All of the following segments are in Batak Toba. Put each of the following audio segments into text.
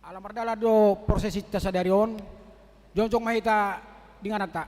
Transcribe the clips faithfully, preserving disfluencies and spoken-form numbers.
Ala mardalan do prosesinta sadari on, jongjong ma hita di ingananta.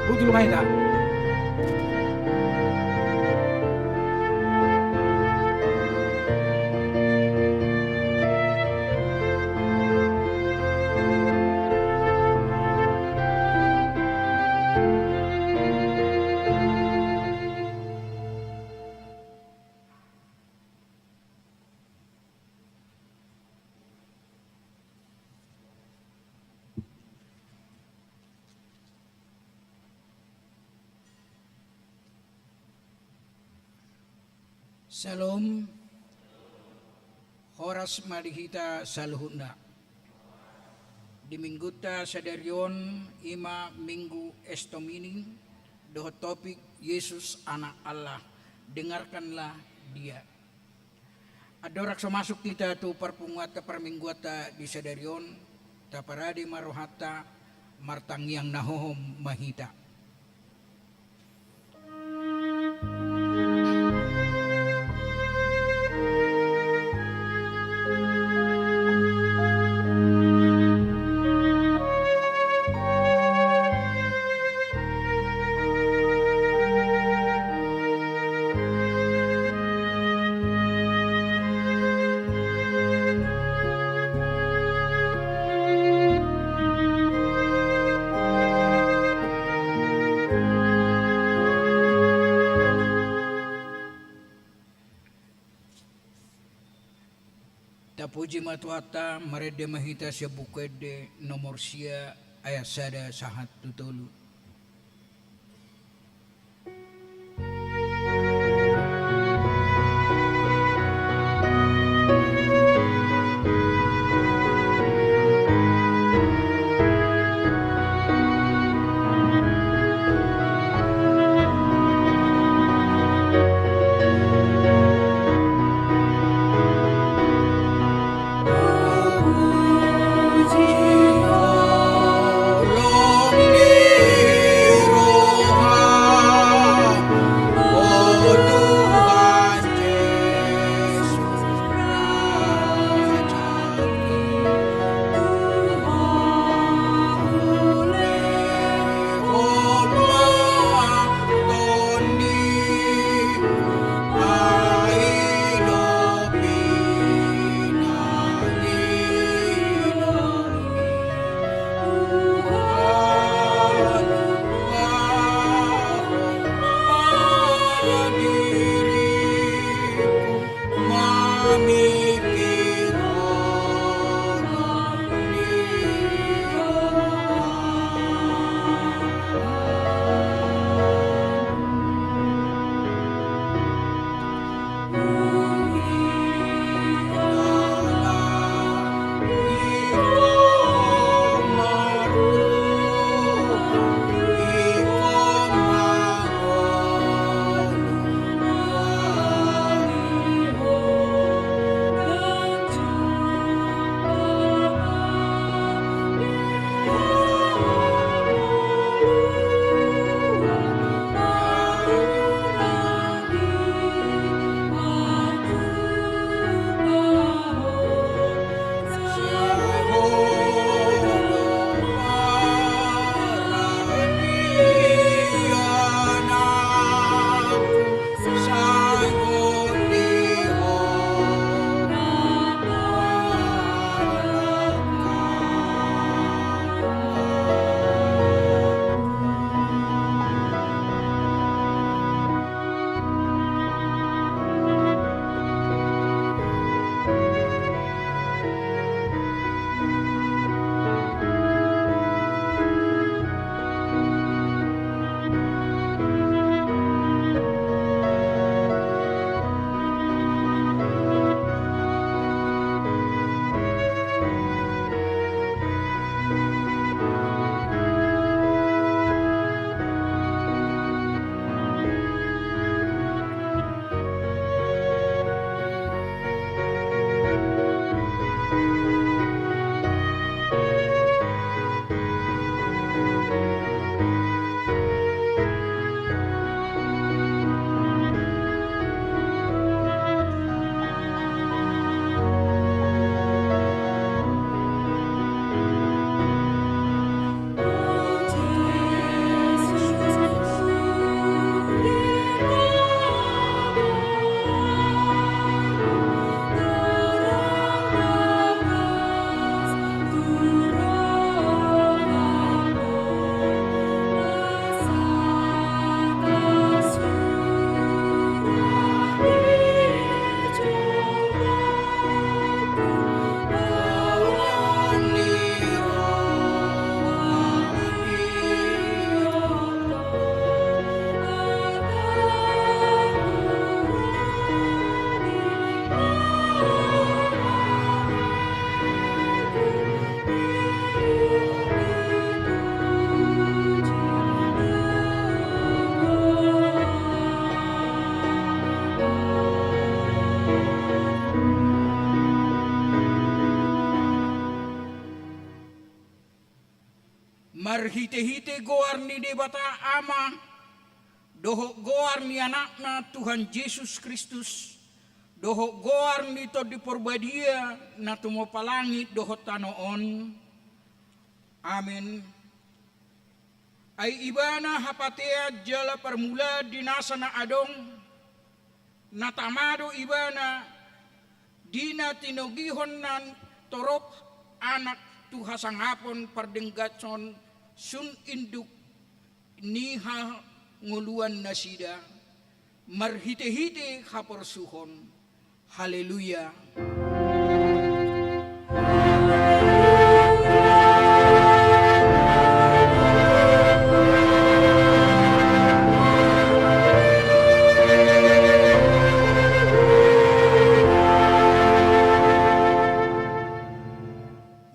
Butul ma hita. Syalom. Horas ma di hita saluhutna. Di minggunta sadari on, i ma Minggu Es Domini, dohot topik Yesus Anak Allah, dengarkanlah Dia. Andorang so masuk hita tu parpunguanta parmingguanta di sadari on, taparade ma rohanta, martangiang na hohom ma hita. Tapuji ma Tuhanta, marende ma hita sian Buku Ende nomor sia, ayat sada sahat tu tolu. Marhitehite goar ni Debata Ama, dohot goar ni Anakna Tuhan Jesus Kristus, dohot goar ni Tondi Parbadia na tumompa langit dohot tano on. Amen. Ai Ibana hapatean jala parmulaan di nasa na adong, na tama do Ibana, di na tinogihon na torop Anak tu hasangapon pardengganson sun induk ni hangoluan nasida, marhitehite haporsuhon. Haleluya.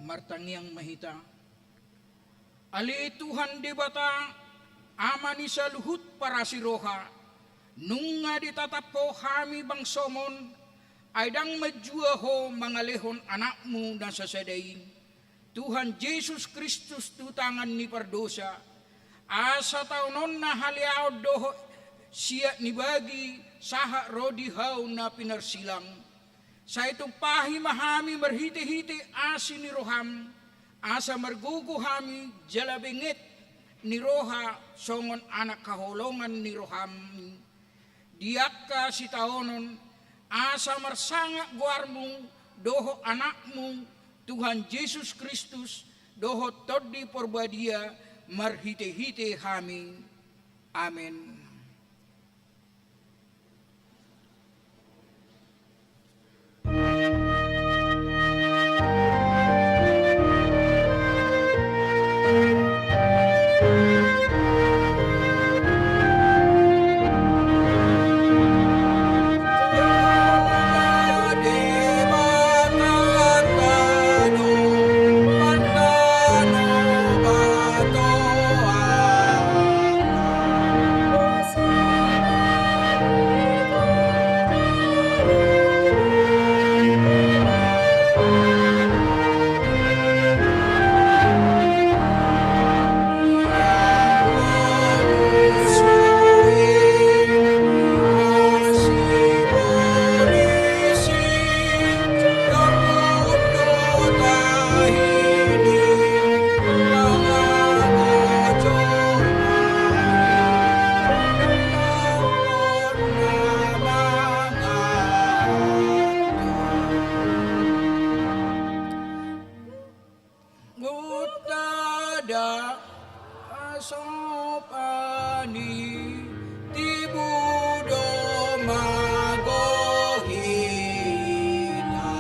Martangiang ma hita. Ale Tuhan Debata, Ama ni saluhut parasi roha, nunga ditatap Ho hami bangsoM on, ai ndang manjua Ho mangalehon AnakMu na sasada i, Tuhan Jesus Kristus, tu tangan ni pardosa, asa taononna haleaon dohot siat ni bagi sahat ro di hau na pinarsilang. Sai tumpahi ma hami marhitehite asi ni rohaM, asa margogo hami jala benget ni roha songon anak haholongan ni rohaM di angka sitaonon, asa marsangap goarMu dohot AnakMu, Tuhan Jesus Kristus, dohot Tondi Parbadia marhitehite hami. Amen. Gundada sopa ni tibu do mago hita.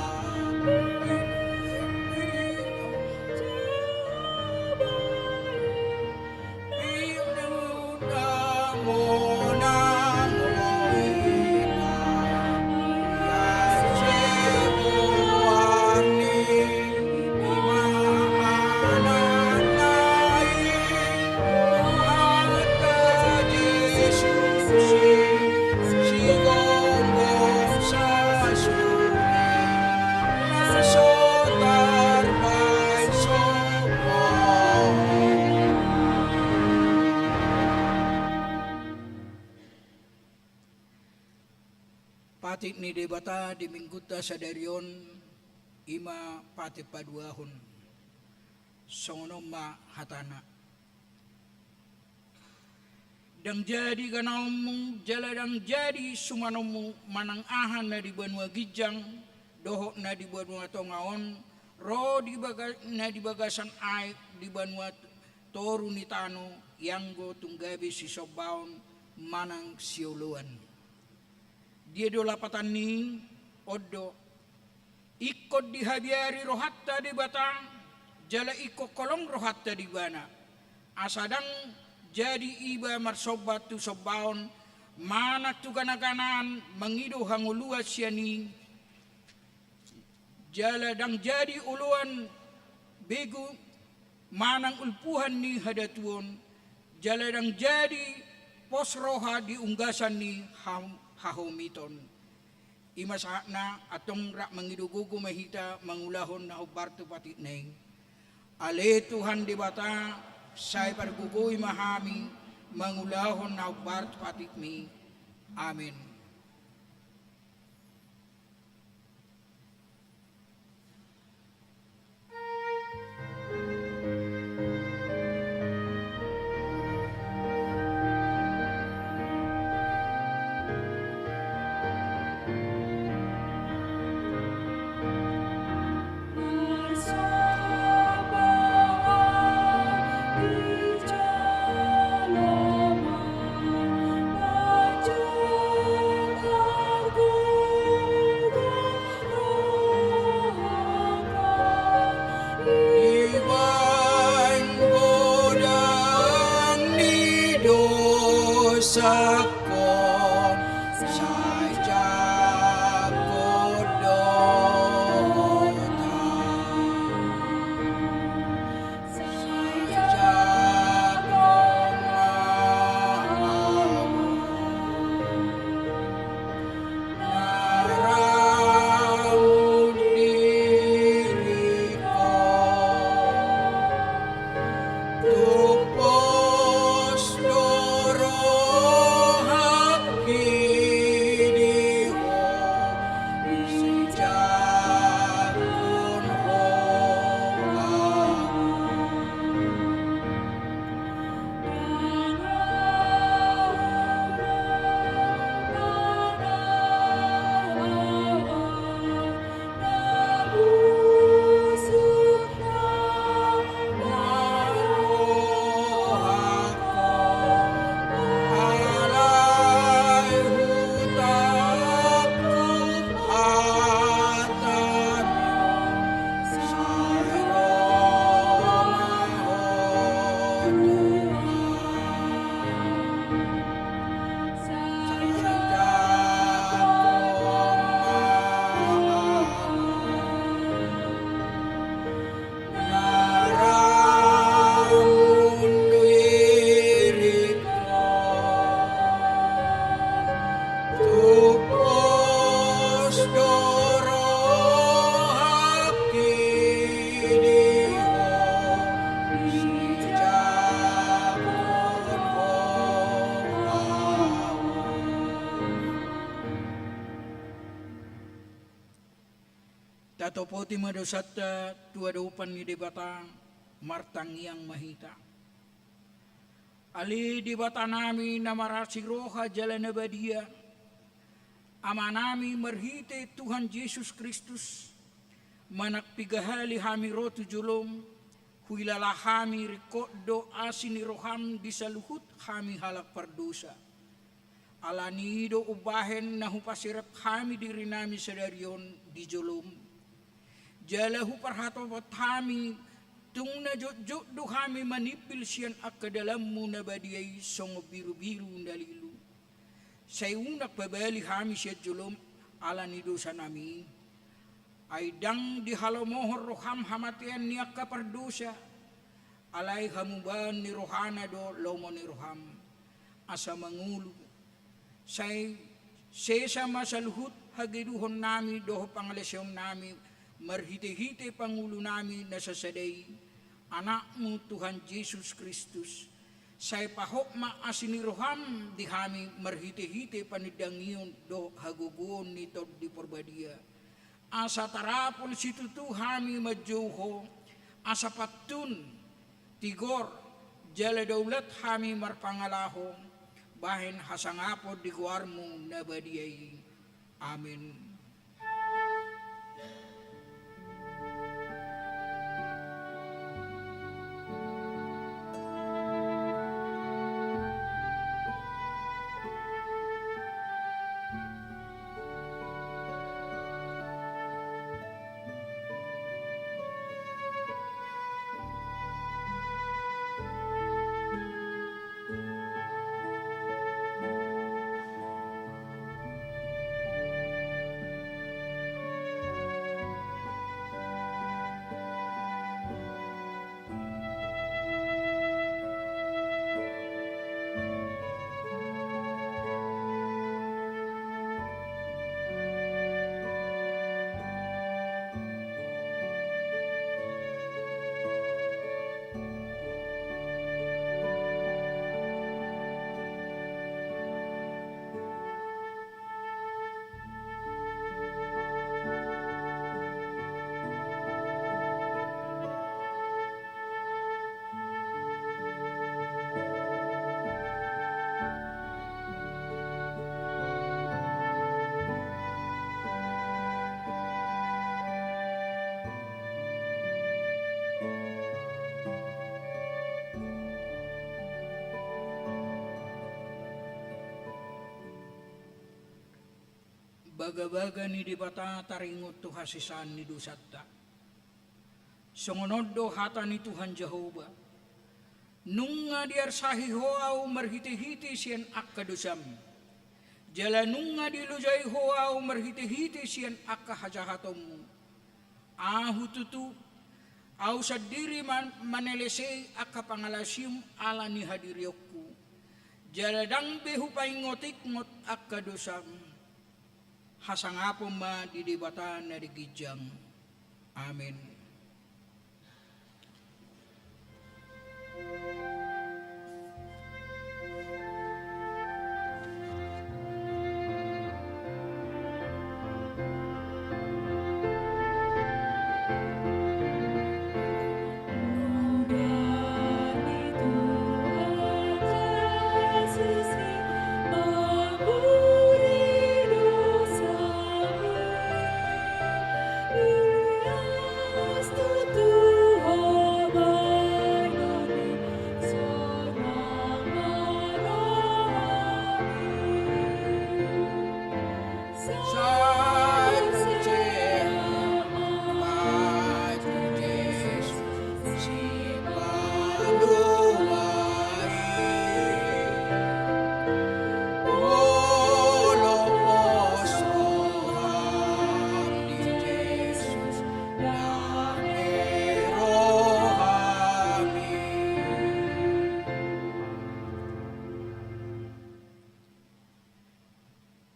Patik ni Debata di Minggunta sadari on, i ma patik paduahon. Songon on ma hatana. Ndang jadi ganaonmu, jala ndang jadi sumanonmu manang aha na di banua ginjang, dohot na di banua tonga on, ro di baga-, na di bagasan aek di banua toru ni tano, ianggo tung gabe sisombaon manang sioloan. Dia do lapatan ni i? On do. Ingkon dihabiari rohanta Debata, jala ingkon holong rohanta di Ibana. Asa ndang jadi iba marsomba tu sombaon, manang tu ganaganaan mangido hangoluan sian i, jala ndang jadi oloan begu manang ulpuhan ni hadatuon, jala ndang jadi pos roha di unggasan ni ha-, hahomiton. I ma sahatna, antong rap mangido gogo ma hita mangulahon na hombar tu patikna i. Ale Tuhan Debata, Sai pargogoi ma hami mangulahon na hombar tu patikmi. Amen. Dibaen godang ni dosangku, sai jangkon dohot Ho. Tatopoti ma dosanta tu adopan ni Debata, martangiang ma hita. Ale Debata nami na marasi roha jala na badia, Ama nami marhite Tuhan Jesus Kristus, manang piga hali hami ro tu jolom, huilala hami ringkot do asi ni roham di saluhut hami halak pardosa. Alani i do umbahen na hupaserep hami diri nami sadari on di jolom. Jala huparhatopot hami, tung na jotjot do hami manimbil sian angka dalanmu na badia i songon birubiru na lilu. Sai unang pabali hami sian jolom ala ni dosa nami. Ai ndang dihalomohon roham hamatean ni angka pardosa, alai hamubaon ni rohana do lomo ni roham. Asa mangolu, sai sesa ma saluhut hageduhon nami dohot pangalaseon nami marhitehite pangolu nami na sasada i, Anakmu Tuhan Jesus Kristus. Sai pahot ma asi ni roham di hami marhitehite panindangion dohot hagogoon ni Tondi Porbadia. Asa tarapul situtu hami manjou Ho, asa pantun, tigor, jala daulat hami marpangalaho, bahen hasangapon di goarmu na badia i. Amen. Bagabaga ni Debata taringot tu hasesaan ni dosanta. Songon on do hata ni Tuhan Jahowa: Nunga diarsahi ho ahu marhitehite sian angka dosam, jala nunga dilojai ho ahu marhitehite sian angka hajahatonmu. Ahu tutu, ahu sandiri ma manelesei angka pangalasim ala ni hadirionku, jala ndang be hupaingotingot angka dosam. Hasangapon ma di Debata na di ginjang. Amen.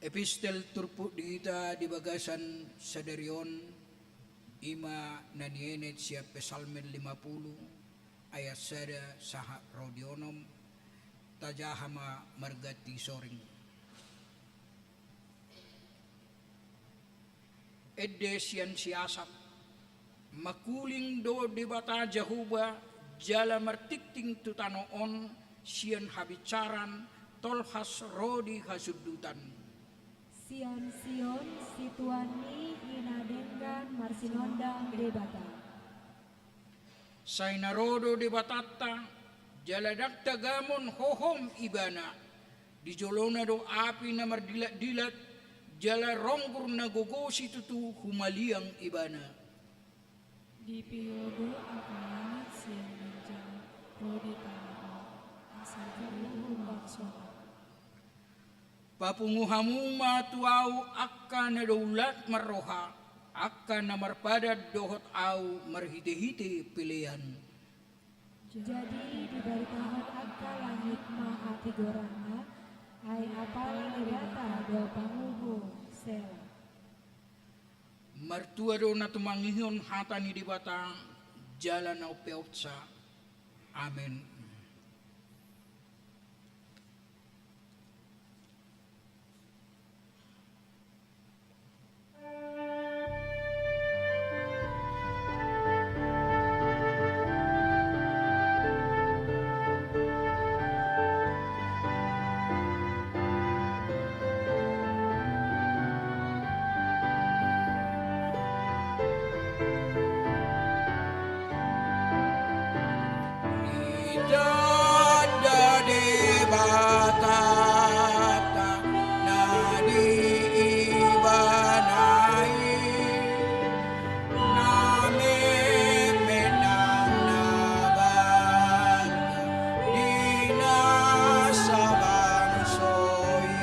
Epistel turpuk di hita di bagasan sadari on, i ma na nienet sian Psalmen lima puluh, ayat sada sahat ro di onom. Tajaha ma marganti soring. Ende sian si Asap. Mangkuling do Debata Jahowa, jala martingting tu tano on sian habinsaran, tolhas ro di hasundutan. Sian Sion, situan ni ina denggan marsinondang Debata. Sai na ro do Debatanta, jala ndang tagamon hohom Ibana. Di jolona do api na mardilatdilat, jala ronggur na gogo situtu humaliang Ibana. Dipio do angka langit sian ginjang, ro di tano on, asa tubu humbang sonang. Papungu hamu ma tu ahu angka na daulat marroha, angka na marpadan dohot ahu marhitehite pelean. Jadi dibaritahon angka langit ma hatigoranna, ai apala Debata do panguhum. Sela. Martua do na tumangihon hata ni Debata, jala na umpeopsa. Amen. Ditanda Debata na di Ibana i, na memenang na bangga di nasa bangso i.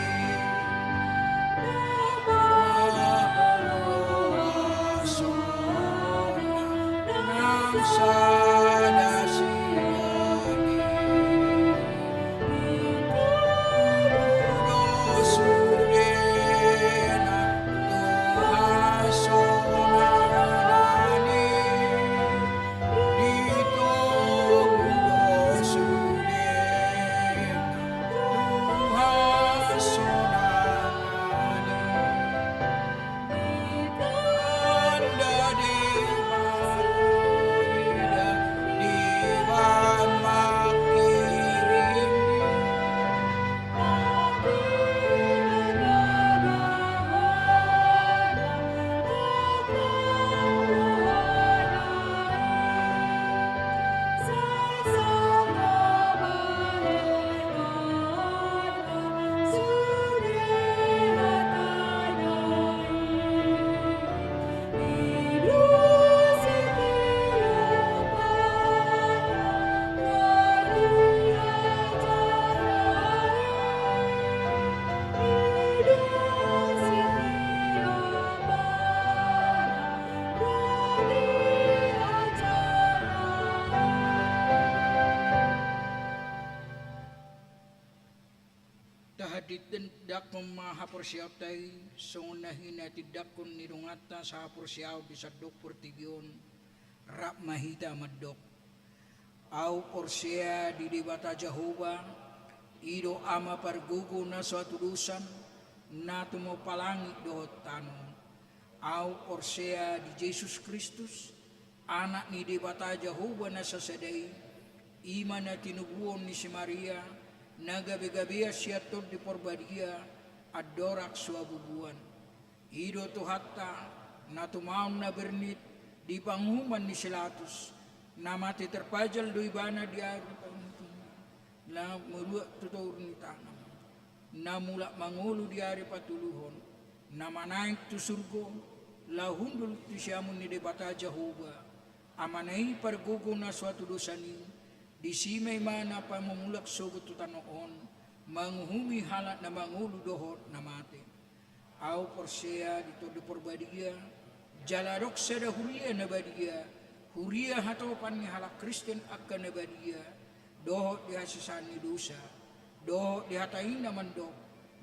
Tindanghon ma haporseaonta i, songon na hinatindanghon ni donganta sahaporseaon di sandok portibi on, rap ma hita mandok. Ahu porsea di Debata Jahowa, i do Ama pargogo na so hatudosan, na tumompa langit dohot tano. Ahu porsea di Jesus Kristus, Anak ni Debata Jahowa na sasada i, i ma na tinubuhon ni si Maria, na gabegabean sian Tondi Parbadia, andorang so habubuhan. I do Tuhanta, na tumaon na bernit di panguhuman ni si Latus, na mate terpajal do ibana di ari pangidoan, na meluap tu toru ni tano, na mulak mangolu di ari patoluhon, na manaek tu surgo, laho hundul tu siamun ni Debata Jahowa, Amana i pargogo na so hatudosan i, disi ma ibana pamomulak sogot tu tano on, manguhumi halak na mangolu dohot na mate. Ahu porsea di Tondi Parbadia, jala adong sada huria na badia, huria hatopan ni halak Kristen angka na badia, dohot di hasesaan ni dosa, dohot di hata i na mandok,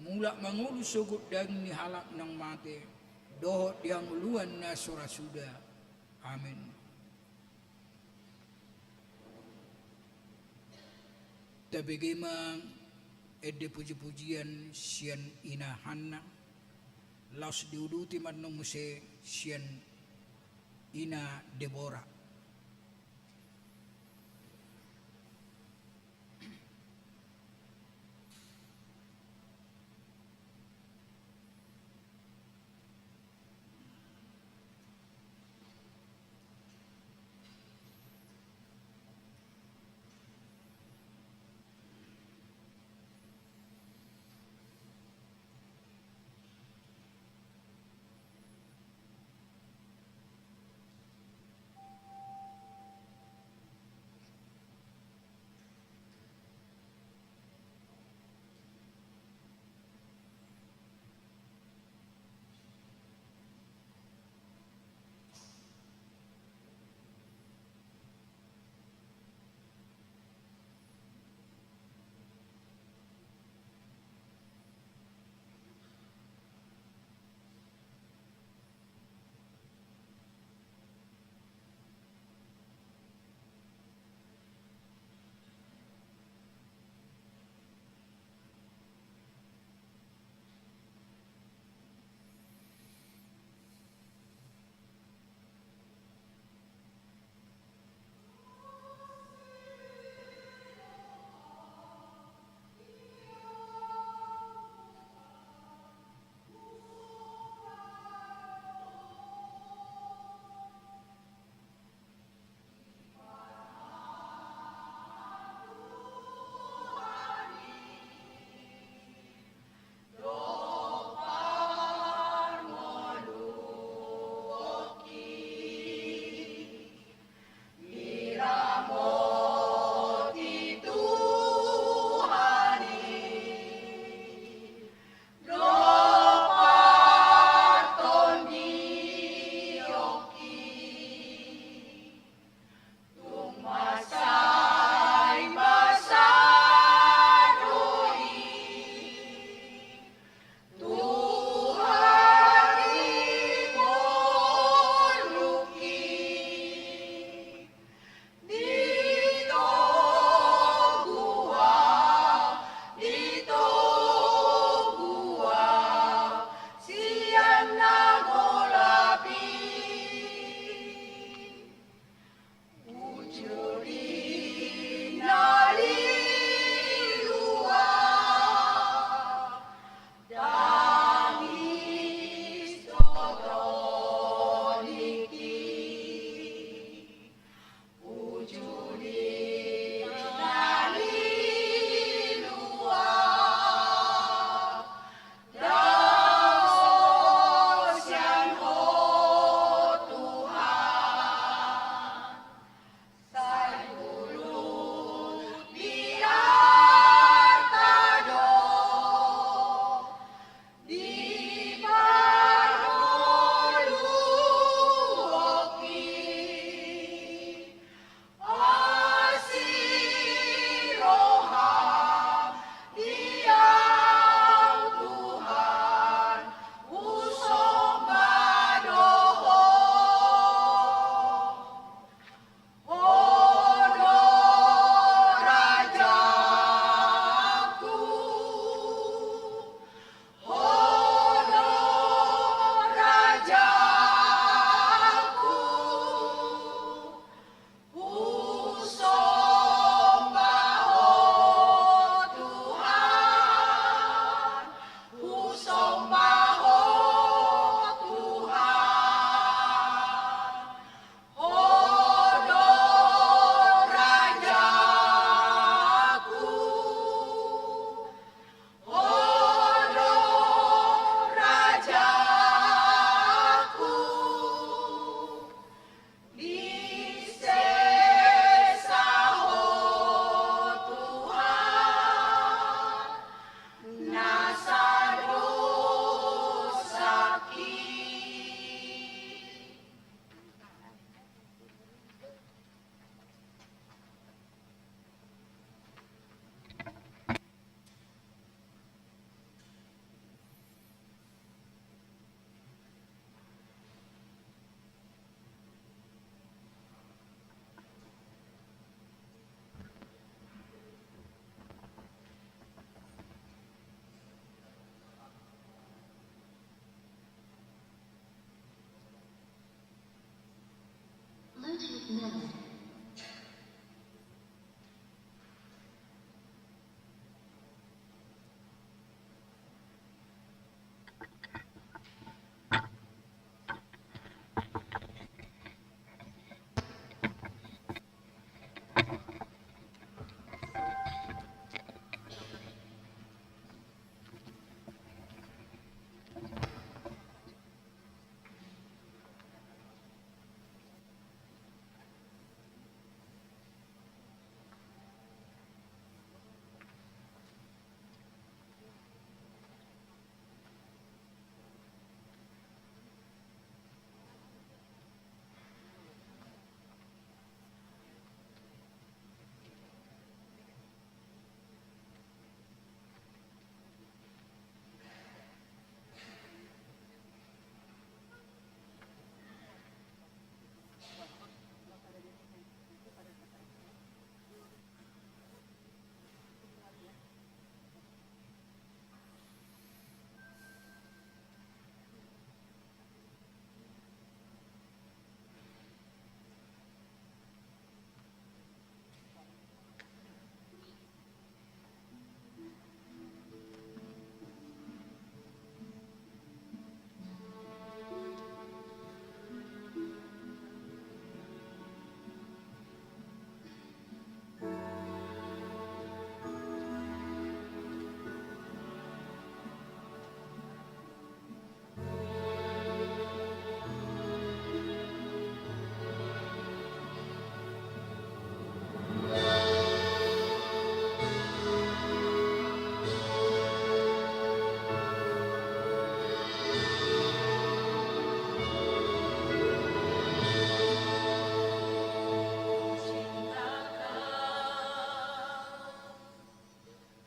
mulak mangolu sogot daging ni halak naung mate, dohot di hangoluan na so ra suda. Amen. Tabege ma ende pujipujian sian ina Hanna, laos diuduti ma annon muse sian ina Debora.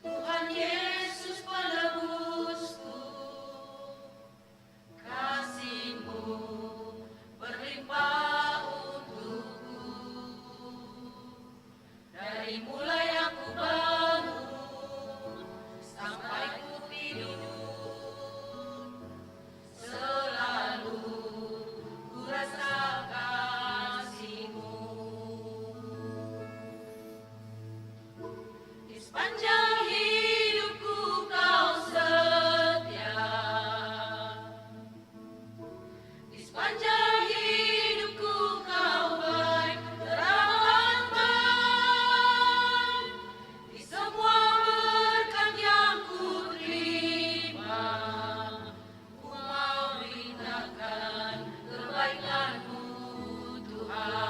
Tuhan Yesus penebusku, kasih-Mu berlimpah untukku. Dari mulai aku bangun sampai ku tidur, selalu ku rasa kasih-Mu. Di sepanjang hidupku Kau setia. Di sepanjang hidupku Kau baik, terang langit. Di semua berkat yang ku terima, ku mau beritakan kebaikan-Mu, Tuhan.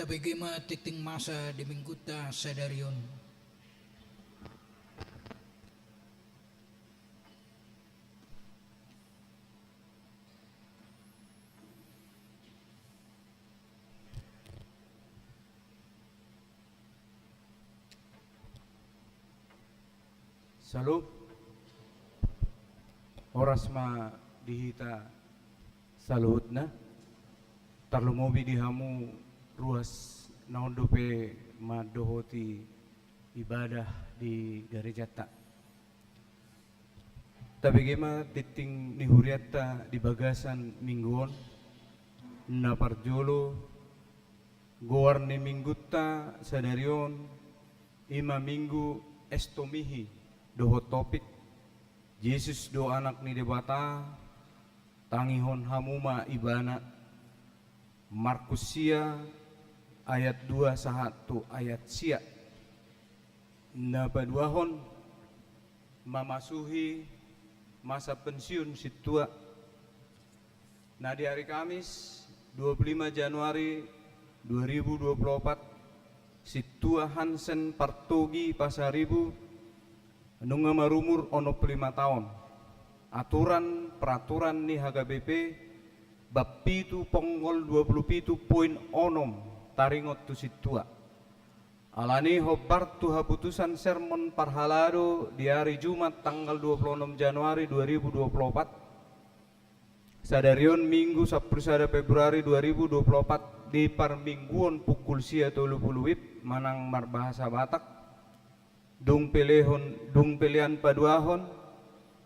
Tabege ma tingting masa di minggunta sadari on. Salam. Horas ma di hita saluhutna. Tarlumobi di hamu ruas na on dope mandohoti ibadah di garejanta. Tabege ma tingting ni hurianta di bagasan minggu on. Na parjolo, goar ni minggunta sadari on, i ma minggu Estomihi, dohot topik, Jesus do Anak ni Debata, tangihon hamu ma Ibana. Markus sia ayat dua sahat tu ayat sia. Na paduahon, mamasuhi masa pensiun sintua. Na di ari Kamis, dua puluh lima Januari dua ribu dua puluh opat, sintua Hansen Partogi Pasaribu, nunga marumur onom puluh lima taon. Aturan peraturan ni H K B P, bab pitu ponggol dua puluh pitu poin onom, taringot tu sintua. Alani hombar tu haputusan sermon parhalado di ari Jumat tanggal dua puluh onom Januari dua ribu dua puluh opat, sadari on Minggu sampulu sada Februari dua ribu dua puluh opat, di parmingguon pukul sia tolu pulu WIB manang marbahasa Batak, dung pelehon, dung pelean paduahon,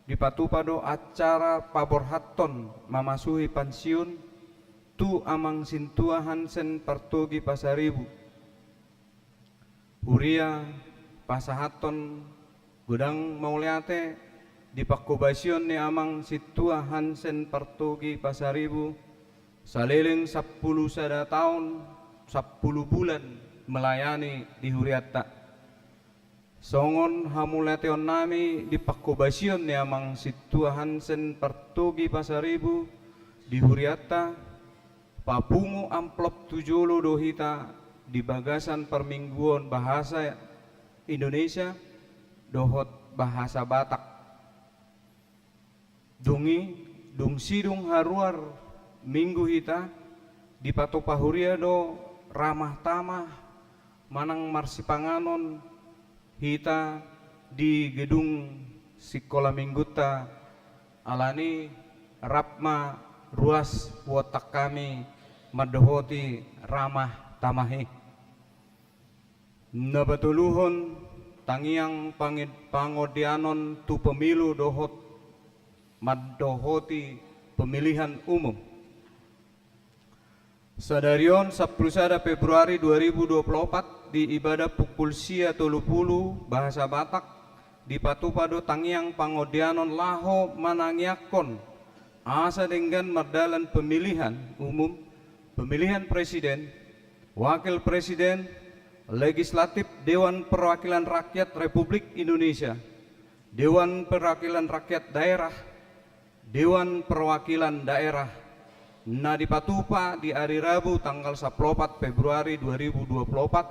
dipatupa do acara paborhathon mamasuhi pensiun tu Amang Sintua Hansen Partogi Pasaribu. Huria, pasahathon godang mauliate di panghobasion ni Amang Sintua Hansen Partogi Pasaribu, saleleng sampulu sada taon, sampulu bulan melayani di hurianta. Songon hamauliateonnami di panghobasion ni Amang Sintua Hansen Partogi Pasaribu di hurianta, papungu amplop tu jolo do hita di bagasan parmingguon bahasa Indonesia dohot bahasa Batak. Dung i, dung sidung haruar Minggu hita, dipatupa huria do ramah tamah manang marsipanganon hita di gedung sikola Minggunta, alani rap ma ruas huontanghami mandohoti ramah tamah i. Na patoluhon, tangiang pange-, pangondianon tu pemilu dohot mandohoti pemilihan umum. Sadari on sampulu sada Februari dua ribu dua puluh opat, di ibadah pukul sia tolu pulu bahasa Batak, dipatupa do tangiang pangondianon laho manangiangkon asa denggan mardalan pemilihan umum, pemilihan presiden, wakil presiden, legislatif, Dewan Perwakilan Rakyat Republik Indonesia, Dewan Perwakilan Rakyat Daerah, Dewan Perwakilan Daerah, na dipatupa di ari Rabu tanggal sampulu opat Februari dua ribu dua puluh opat,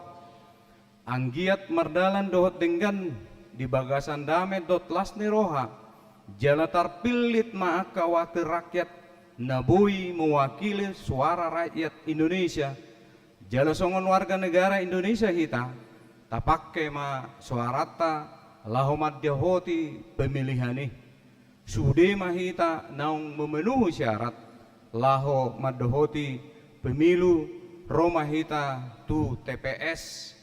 anggiat mardalan dohot denggan di bagasan dame dohot las ni roha, jala tarpillit ma angka wakil rakyat na boi mewakili suara rakyat Indonesia, jala songon warga negara Indonesia hita, tapangke ma suaranta laho mandohoti pemilihan i. Sude ma hita naung memenuhi syarat laho mandohoti pemilu, ro ma hita tu T P S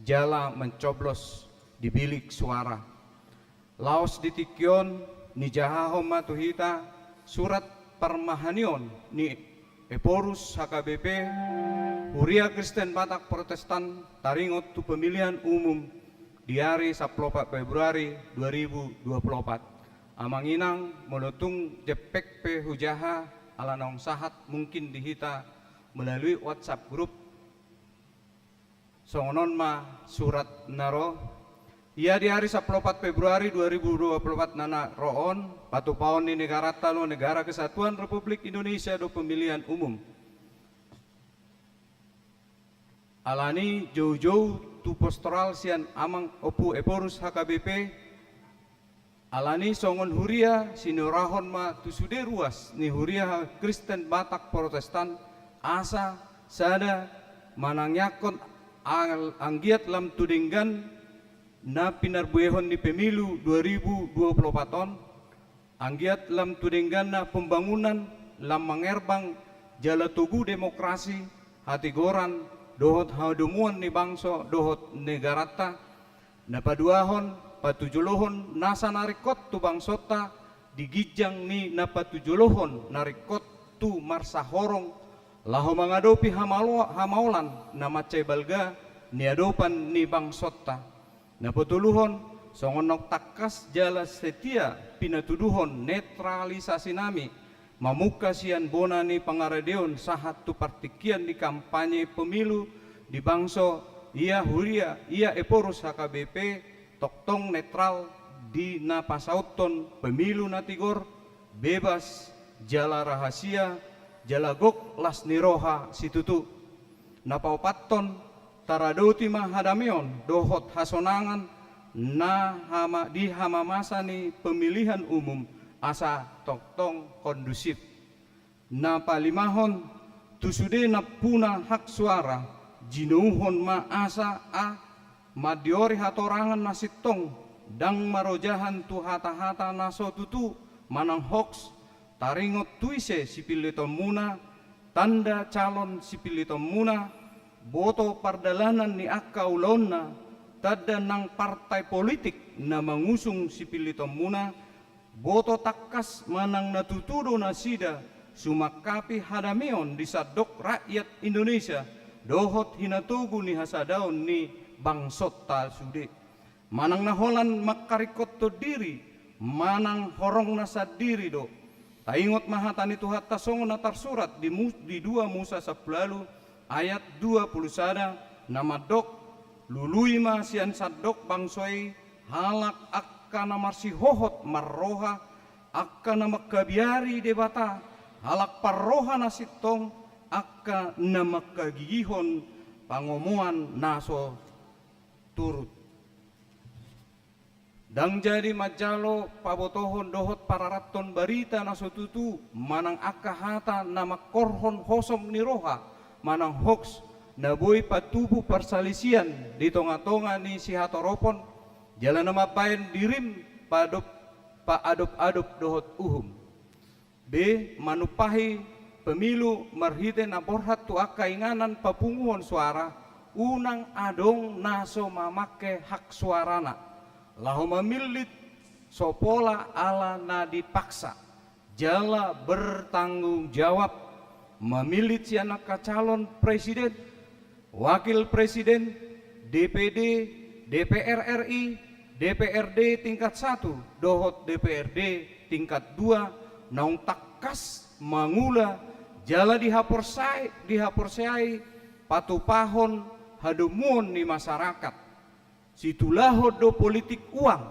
jala mencoblos di bilik suara. Laos di tingki on, nijahahon ma tu hita surat parmahanion ni Ephorus H K B P, Huria Kristen Batak Protestan, taringot tu pemilihan umum di ari sampulu opat Februari dua ribu dua puluh opat. Amang inang, molo tung jempek pe hujaha, ala naung sahat mungkin di hita melalui WhatsApp group. Songon on ma surat na ro. Ia di ari sampulu opat Februari dua ribu dua puluh opat na, na ro on, patupaon ni negaranta do Negara Kesatuan Republik Indonesia do pemilihan umum. Alani joujou tu pastoral sian Amang Ompu Ephorus H K B P, alani songon huria siniorahon ma tu sude ruas ni huria Kristen Batak Protestan, asa sada manangiangkon al-, anggiat lam tu denggan na pinarbuehon ni pemilu dua ribu dua puluh opat on, anggiat lam tu dengganna pembangunan, lam mangerbang jala togu demokrasi, hatigoran, dohot hadomuan ni bangso dohot negaranta. Na paduahon, patujolohon nasa na ringkot tu bangsonta di ginjang ni na patujolohon na ringkot tu marsahorong, laho mangadopi hamalo-, hamaolan na mansai balga niadopan ni bangsonta. Na patoluhon, songon naung tangkas jala setia pinatuduhon netralisasinami, mamungka sian bona ni pangaradeon sahat tu partingkian ni kampanye pemilu di bangso, ia huria, ia Ephorus H K B P, tongtong netral di na pasauthon pemilu na tigor, bebas, jala rahasia, jala gok las ni roha situtu. Na paopathon, taradoti ma hadameon dohot hasonangan na hama-, di hamamasa ni pemilihan umum asa tongtong kondusif. Na palimahon, tu sude nampuna hak suara, jinouhon ma asa a mandiori hatorangan na sintong, ndang marojahan tu hata-hata na so tutu manang hoaks, taringot tu ise sipillitonmuna, tanda calon sipillitonmuna, boto pardalanan ni angka ulaonna, tanda nang partai politik na mangusung sipillitonmuna, boto tangkas manang na tutu do nasida sumangkapi hadameon di sandok rakyat Indonesia dohot hinatogu ni hasadaon ni bangsonta sude. Manang na holan mangkaringkothon diri, manang horongna sandiri do. Taingot ma hata ni Tuhanta songon na tarsurat di mu-, di dua Musa sampulu ualu ayat dua pulu sada, na mandok, lului ma sian sandok bangso i halak angka na marsihohot marroha, angka na mangkabiari Debata, halak parroha na sintong, angka na mangkagigihon pangomoan na so turut. Ndang jadi manjalo pabotohon dohot pararathon barita na so tutu, manang angka hata na mangkorhon hosom ni roha, manang hoaks, na boi patubu parsalisian di tonga-tonga ni sihatoropon, jala na mambaen dirim paadop-, paadop-adop dohot uhum. B, manumpahi pemilu marhite na borhat tu angka inganan papunguhon suara, unang adong na so mamangke hak suarana. Laho mamillit so pola ala na dipaksa, jala bertanggung jawab mamillit sian angka calon presiden, wakil presiden, D P D, D P R R I, D P R D tingkat satu, dohot D P R D tingkat dua, naung tangkas mangula jala dihaporsai-, dihaporseai patupahon hadomuon ni masyarakat. Situlahon do politik uang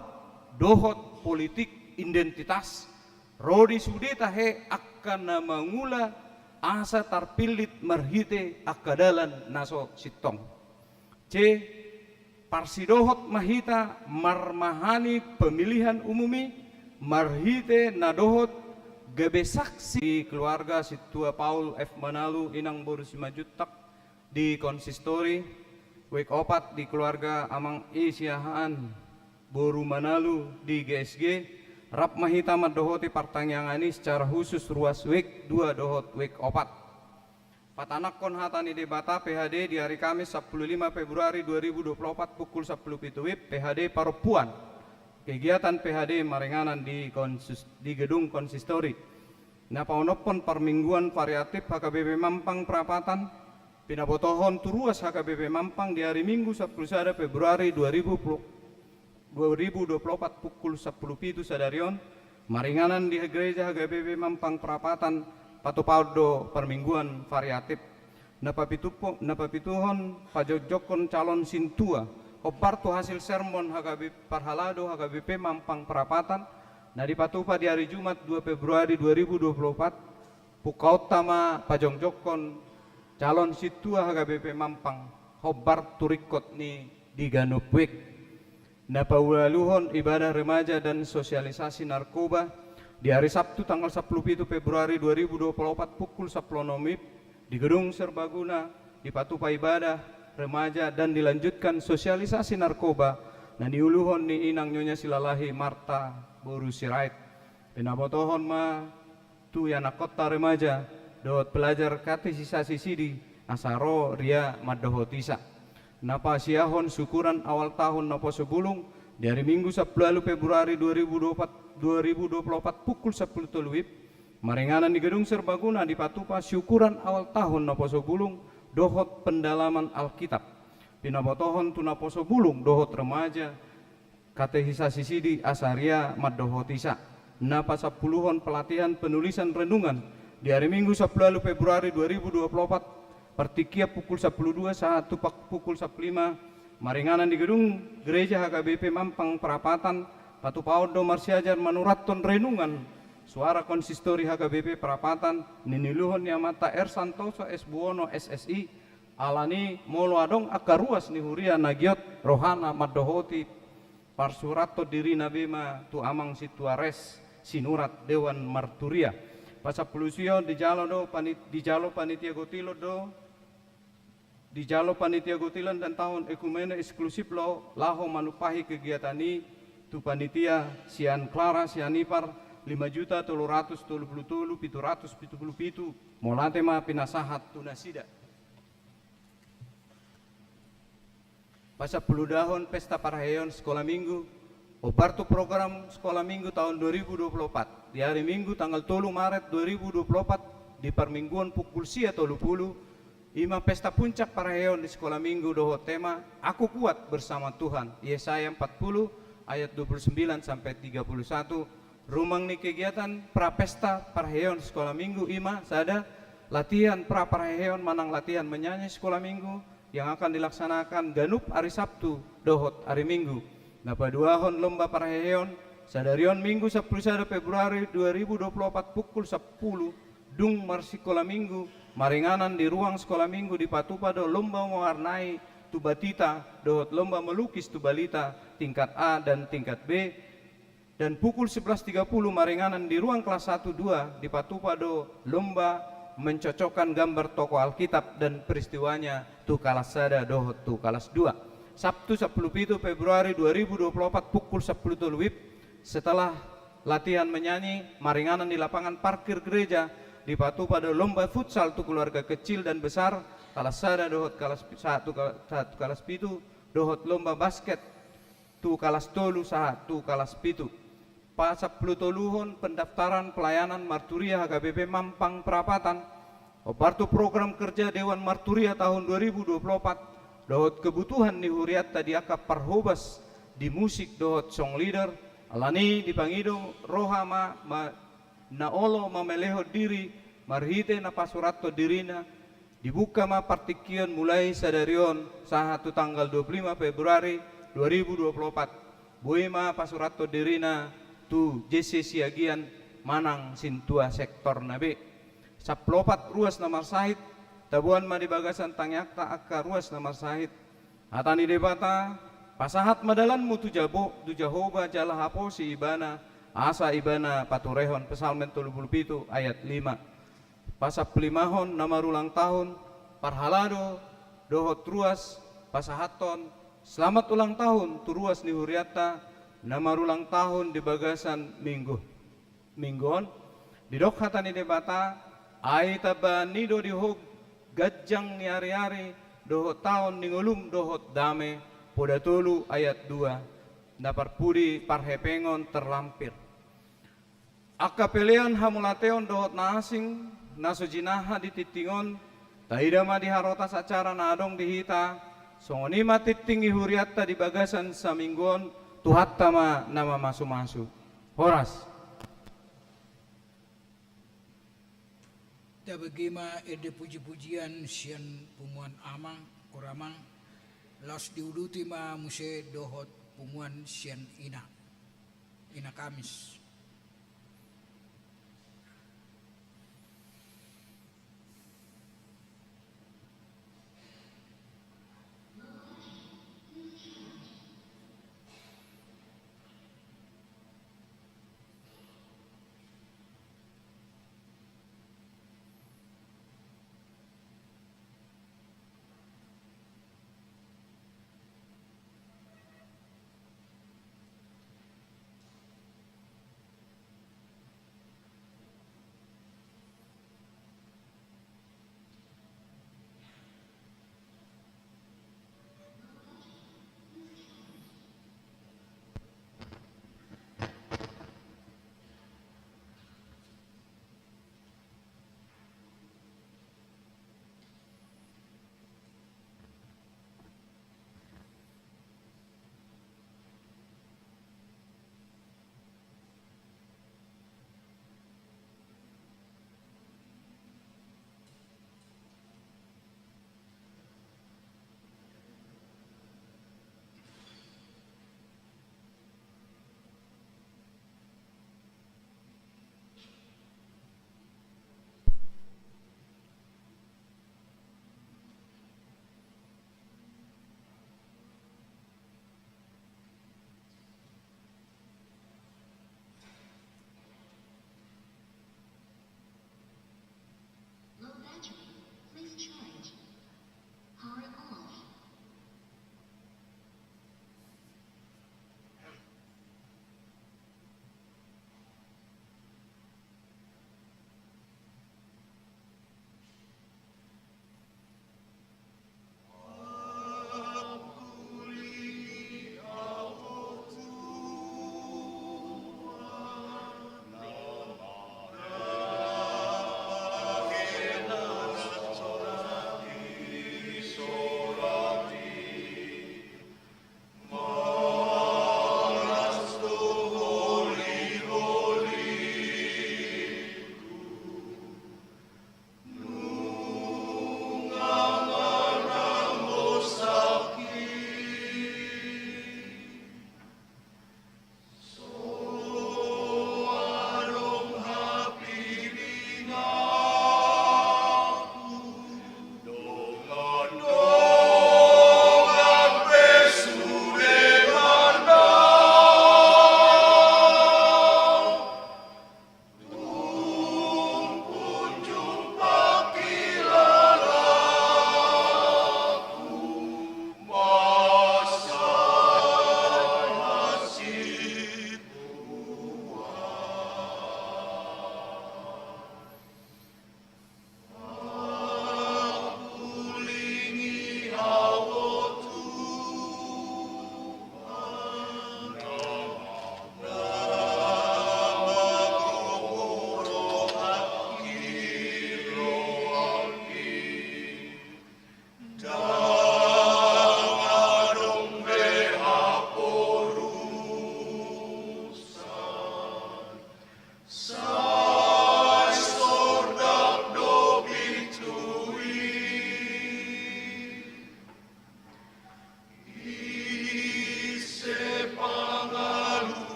dohot politik identitas, ro di sude tahe angka na mangula asa tarpillit marhite angka dalan na so sintong. C, parsidohot ma hita marmahani pemilihan umum i marhite na dohot gabe saksi di keluarga Sintua Paul F Manalu, Inang boru Simanjuntak, di konsistori, wijk opat di keluarga Amang E Siahaan boru Manalu di G S G, rap ma hita mandohoti partangiangan i secara khusus ruas wijk dua dohot wijk opat. Patanakhon hata ni Debata, P H D di hari Kamis sampulu lima Februari dua ribu dua puluh opat pukul sampulu pitu WIB, P H D parompuan. Kegiatan P H D maringanan di konsis-, di gedung konsistori. Na paonomhon parmingguan variatif H K B P Mampang Prapatan, pinabotohon tu ruas H K B P Mampang di hari Minggu sampulu sada Februari dua ribu puluh, dua ribu dua puluh opat pukul sampulu pitu sadari on, maringanan di gereja H K B P Mampang Prapatan, patupaon do parmingguan variatif. Na papitupo-, na papituhon, pajongjongkon calon sintua, hombar tu hasil sermon H K B P, parhalado H K B P Mampang Prapatan, na dipatupa di hari Jumat dua Februari dua ribu dua puluh opat, pungkaonta ma pajongjongkon calon sintua H K B P Mampang. hombar tu ringkot ni di ganup wijk. Na paualuhon ibadah remaja dan sosialisasi narkoba di hari Sabtu tanggal sampulu pitu Februari dua ribu dua puluh opat pukul sampulu onom wib di Gedung Serbaguna dipatupa ibadah remaja dan dilanjutkan sosialisasi narkoba na niuluhon ni inang Nyonya Silalahi Marta boru Sirait. Pinabotohon ma tu ianakkonta remaja dohot pelajar katesisasi sidi asa ro ria mandohoti sa. Na pasiahon syukuran awal tahun naposo bulung di hari Minggu sampulu ualu Februari dua ribu dua puluh opat, dua ribu dua puluh opat pukul sampulu tolu wib maringanan di Gedung Serbaguna dipatupa syukuran awal tahun naposo bulung dohot pendalaman Alkitab. Pinabotohon tu naposo bulung dohot remaja katesisasi sidi asa ria mandohoti sa. Na pasampuluhon pelatihan penulisan renungan di hari Minggu sampulu ualu Februari dua ribu dua puluh opat partingkian pukul sampulu dua sahat tu pak-, pukul sampulu lima maringanan di gedung gereja H K B P Mampang Prapatan. Patupaon do marsiajar manurathon renungan suara konsistori H K B P Prapatan na niuluhon ni amanta R Santoso S Buwono S Si. Alani molo adong angka ruas ni huria na giot rohana mandohoti parsurathon dirina be ma tu amang sintua res sinurat Dewan Marturia. Pasampulu sia on dijalo do pani-, dijalo panitia gotilon do, dijalo panitia gotilon dan tahun ekumene eksklusif lo laho manumpahi kegiatan i tu panitia sian Klara sian Ipar lima juta tolu ratus tolu pulu tolu pitu ratus pitu pulu pitu. Mauliate ma pinasahat tu nasida. Pasampuludahon pesta parheheon sikola minggu. Hombar tu program sikola minggu tahun dua ribu dua puluh opat di hari Minggu tanggal tolu Maret dua ribu dua puluh opat di parmingguon pukul sia tolu pulu, i ma pesta puncak parheheon di sikola minggu dohot tema Aku Kuat Bersama Tuhan, Yesaya empat puluh ayat dua puluh sembilan sampai tiga puluh satu. Rumang ni kegiatan prapesta parheheon sikola minggu i ma sada latihan pra parheheon manang latihan menyanyi sikola minggu yang akan dilaksanakan ganup ari Sabtu dohot ari Minggu. Na paduahon lomba parheheon, sadari on Minggu sampulu sada Februari dua ribu dua puluh opat pukul sampulu dung marsikola minggu, maringanan di ruang sikola minggu dipatupa do lomba mewarnai tu batita dohot lomba melukis tu balita tingkat A dan tingkat B. Dan pukul sebelas tiga puluh maringanan di ruang kelas satu dua dipatupa do lomba mencocokkan gambar tokoh Alkitab dan peristiwanya tu kalas sada dohot tu kalas dua. Sabtu sampulu pitu Februari dua ribu dua puluh opat pukul sampulu tolu wib, setelah latihan menyanyi, maringanan di lapangan parkir gereja dipatupa do lomba futsal tu keluarga kecil dan besar, kalas sada dohot kalas pi-, sahat tu kal-, sahat tu kalas pitu, dohot lomba basket tu kalas tolu sahat tu kalas pitu. Pasampulutoluhon pendaftaran pelayanan marturia H K B P Mampang Prapatan. Hombar tu program kerja Dewan Marturia tahun dua ribu dua puluh opat dohot kebutuhan ni hurianta di angka parhobas di musik dohot song leader, alani dipangido roha ma, ma na olo mamelehon diri marhite na pasurathon dirina. Dibuka ma partingkian mulai sadari on sahat tu tanggal dua puluh lima Februari dua ribu dua puluh opat. Boi ma pasurathon dirina tu J C Siagian manang sintua sektorna be. Sampulu opat ruas na marsahit, taboan ma di bagasan tangiangta angka ruas na marsahit. Hata ni Debata, pasahat ma dalanmu tu Jabo-, tu Jahowa jala haposi Ibana, asa Ibana paturehon. Psalmen tolu pulu pitu ayat lima. Pasampululimahon na marulang tahun, parhalado dohot ruas, pasahathon selamat ulang tahun tu ruas ni hurianta na marulang tahun di bagasan minggu, minggu on. Didok hata ni Debata, ai tambaan i do di ho ganjang ni ariari dohot taon ni ngolum dohot dame, Poda tolu ayat dua. Na parpudi parhepengon terlampir. Angka pelean hamauliateon dohot na asing na so jinaha di tingting on, taida ma di harotas acara na adong di hita, songon i ma tingting ni hurianta di bagasan saminggu on, Tuhanta ma na mamasumasu. Horas. Tabege ma ende pujipujian sian punguan amang, amang, laos diuduti ma muse dohot punguan sian ina, ina Kamis.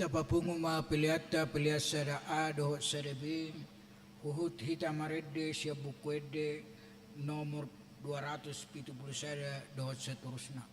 Tapapungu ma peleanta, pelean sada A dohot sada B, huhut hita marende sian Buku Ende nomor dua ratus pitu pulu sada dohot saterusna.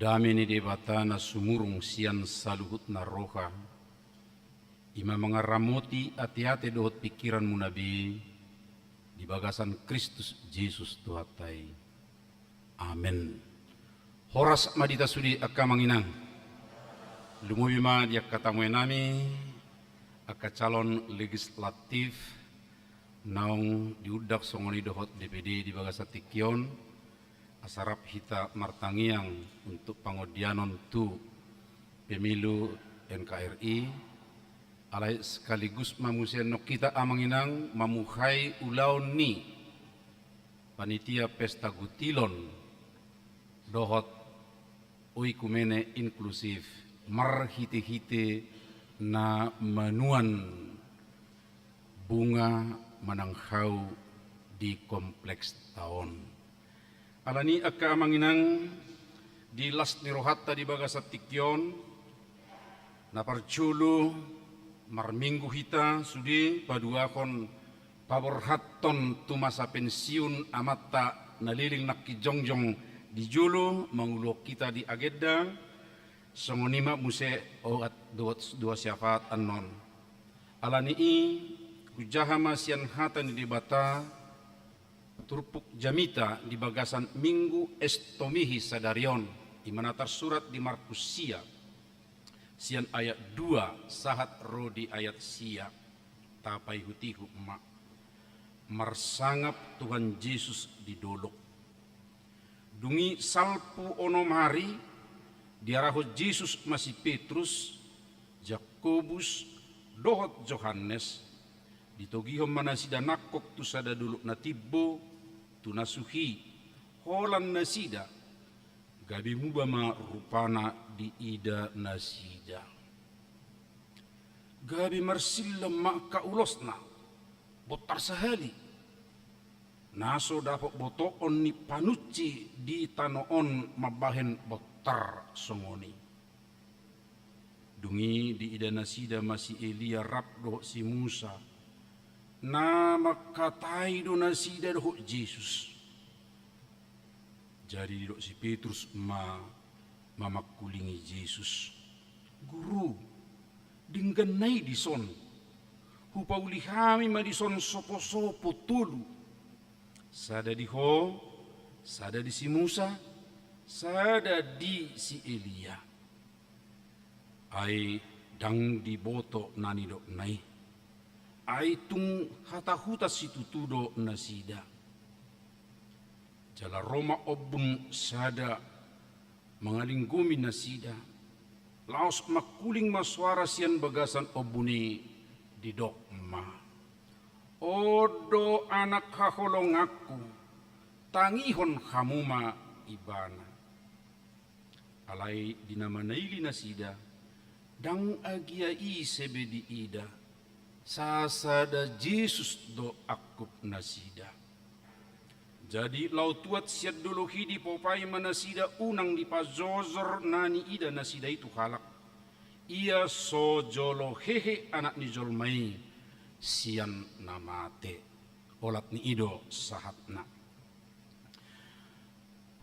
Dame ni Debata na sumurung sian saluhutna roha, i ma mangaramoti ateate dohot pingkiranmuna be di bagasan Kristus Jesus Tuhanta i. Amen. Horas ma di hita sude angka amang inang. Lumobi ma di angka tamuenami, angka calon legislatif, Naung diundak songon i dohot D P D di bagasan tingki on, asa rap hita martangiang untuk pangondianon tu pemilu N K R I, alai sekaligus ma muse annon hita amang inang mamuhai ulaon ni panitia pesta gutilon dohot oikumene inklusif marhite-hite na manuan bunga manang hau di kompleksta on. Alani angka amang inang, di las ni rohanta di bagasan tingki on, na parjolo marminggu hita sude paduahon paborhathon tu masa pensiun amanta na leleng nangkin jongjong di jolo manguluhon hita di agenda. Songon i ma muse oat dua, dua syafaat annon. Alani i, hujaha ma sian hata ni Debata turpuk jamita di bagasan Minggu Estomihi sadari on, i ma na tarsurat di Markus sia, sian ayat dua sahat ro di ayat sia. Tapaihut-ihut ma. Marsangap Tuhan Jesus di dolok. Dung i salpu onom ari, diarahon Jesus ma si Petrus, Jakobus, dohot Johannes, ditogihon ma nasida nangkok tu sada dolok na timbo, tu na suhi, holan nasida, gabe muba ma rupana diida nasida. Gabe marsillam ma angka ulosna, bontar sahali. Na so dapot botoon ni panunci di tano on mambahen bontar songon i. Dung i diida nasida ma si Elia rap dohot si Musa, na mangkatai do nasida dohot Jesus. Jadi didok si Petrus ma mamangkulingi Jesus, "Guru, dengganna i dison, hupauli hami ma dison sopo-sopo tolu, sada di Ho, sada di si Musa, sada di si Elia." Ai ndang diboto na nidokna i. Ai tung hatahutan situtu do nasida. Jala ro ma ombun sada mangalinggomi nasida. Laos mangkuling ma soara sian bagasan ombun i, didok ma, "On do Anak haholonganku, tangihon hamu ma Ibana." Alai di na manaili nasida, ndang agia ise be diida, sasada Jesus do angkup nasida. Jadi laho tuat sian dolok i dipopai ma nasida unang dipajojor na niida nasida i tu halak, ia so jolo hehe Anak ni jolma i sian na mate. Olat ni i do sahatna.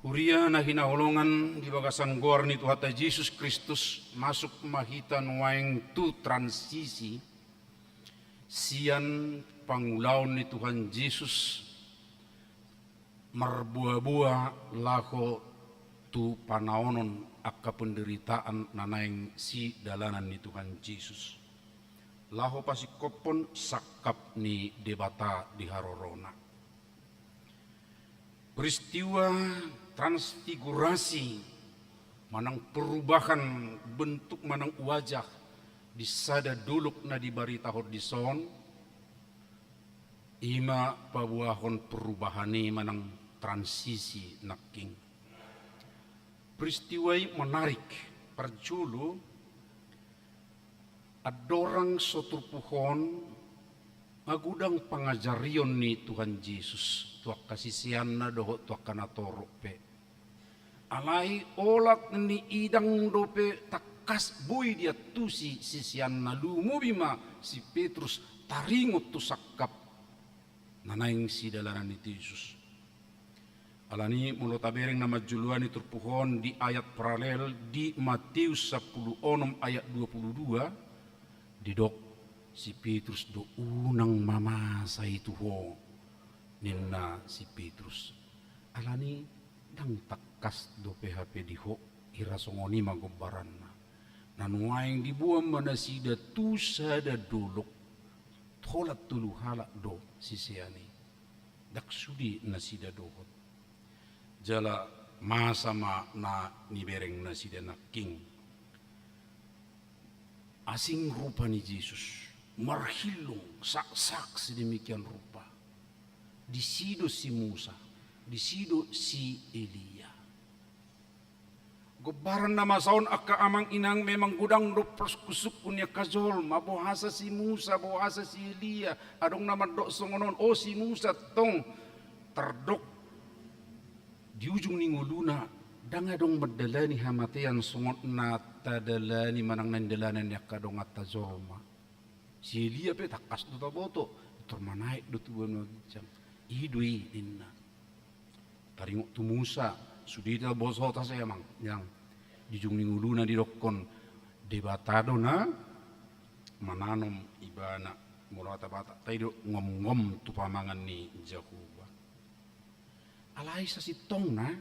Huria na hinaholongan di bagasan goar ni Tuhanta Jesus Kristus, masuk ma hita nuaeng tu transisi sian pangulaon ni Tuhan Jesus marboa-boa laho tu panaonon angka penderitaan na naeng sidalanan ni Tuhan Jesus. Laho pasingkophon sangkap ni Debata di harorona. Peristiwa transfigurasi manang perubahan bentuk manang wajah di sada dolok na dibaritahon dison, i ma paboahon perubahan i manang transisi nangkin. Peristiwa i menarik, parjolo, andorang so turpuk on, magodang pangajarion ni Tuhan Jesus tu angka siseanna dohot tu angka natorop pe. Alai olat ni i ndang dope tangkas boi diantusi siseanna, lumobi ma si Petrus taringot tu sangkap na naeng sidalanan ni Jesus. Alani molo tabereng na manjoloani turpuk on di ayat paralel di Matius sampulu onom ayat dua pulu dua, didok si Petrus do, "Unang ma masa i tu ho," ninna si Petrus. Alani ndang tangkas dope hape di ho, hira songon i ma gombaranna. Na nuaeng diboan ma nasida tu sada dolok, tu Holan tolu halak do sisean i. Ndang sude nasida dohot. Jala masa ma na nibereng nasida nangkin. Asing rupa ni Jesus, marhillung, saksak sedemikian rupa. Disi do si Musa, disi do si Elia. Gombaran na masa on angka amang inang memang godang do persungkunsungkun ni angka jolma, boasa si Musa, boasa si Elia, adong na mandok songon on, o si Musa tong tardok di ujung ni ngoluna, ndang adong mandalani hamatean songon na tadalani manang na nidalanan ni angka donganta jolma. Si Elia pe tangkas do taboto, tor manaek do tu banua ginjang. I do i ninna. Taringot tu Musa, sude taboto hata sai amang, yang di ujung ni ngoluna didokkon Debata do na mananom ibana, molo hata Batak, tai do ngomngom tu pamangan ni Jahowa. Alai sasintongna,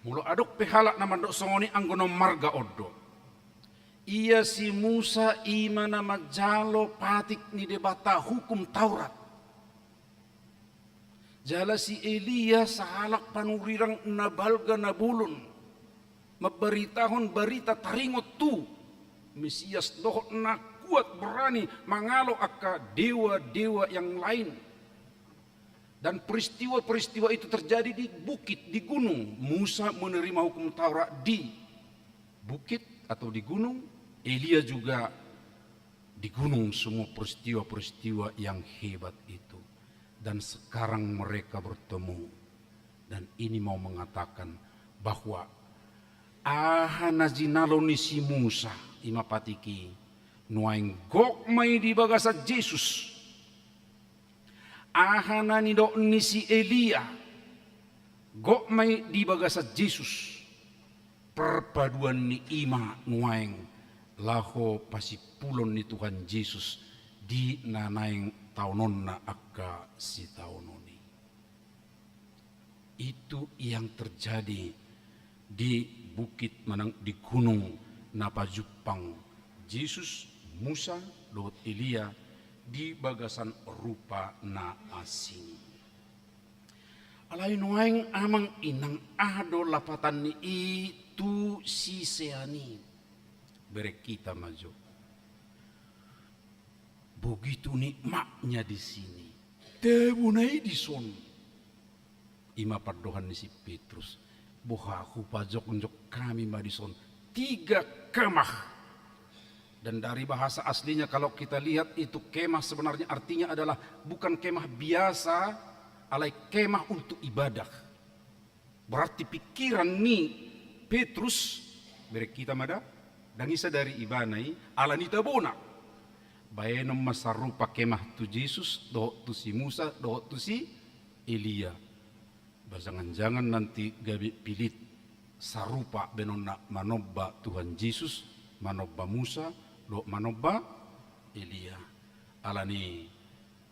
molo adong pe halak na mandok songon i anggo na marga on do. Ia si Musa i ma na manjalo patik ni Debata, hukum Taurat. Jala si Elia sahalak panurirang na balga na bolon, mambaritahon barita taringot tu Mesias dohot na kuat berani mangalo angka dewa-dewa yang lain. Dan peristiwa-peristiwa itu terjadi di bukit, di gunung. Musa menerima hukum Taurat di bukit atau di gunung, Elia juga di gunung, semua peristiwa-peristiwa yang hebat itu. Dan sekarang mereka bertemu. Dan ini mau mengatakan bahwa aha na jinalo ni si Musa, i ma patik i, nuaeng gok ma i di bagasan Jesus. Aha na nidok ni si Elia, gok ma i di bagasan Jesus. Perpaduan ni i ma nuaeng laho pasimpulon ni Tuhan Jesus di na naeng taononna angka sitaonon i. Itu yang terjadi di bukit manang di gunung na pajumpang Jesus, Musa, dohot Elia di bagasan rupa na asing. Alai nuaeng amang inang, aha do lapatan ni i tu sisean i? Bereng hita ma jo. Begitu nikmatnya di sini. Tabona i dison. I ma pandohan ni si Petrus. Boha hupajongjong hami ma dison tiga kemah. Dan dari bahasa aslinya, kalau kita lihat itu kemah sebenarnya artinya adalah bukan kemah biasa, alai kemah untuk ibadah. Berarti pikiran ni Petrus, bereng hita ma da, ndang i sadari ibana i, ala ni tabona. Baenon ma sarupa kemah tu Jesus, dohot tu si Musa, dohot tu si Elia. Ba jangan-jangan nanti gabe pilit sarupa baenonna manomba Tuhan Jesus, manomba Musa, dohot manomba Elia. Ala ni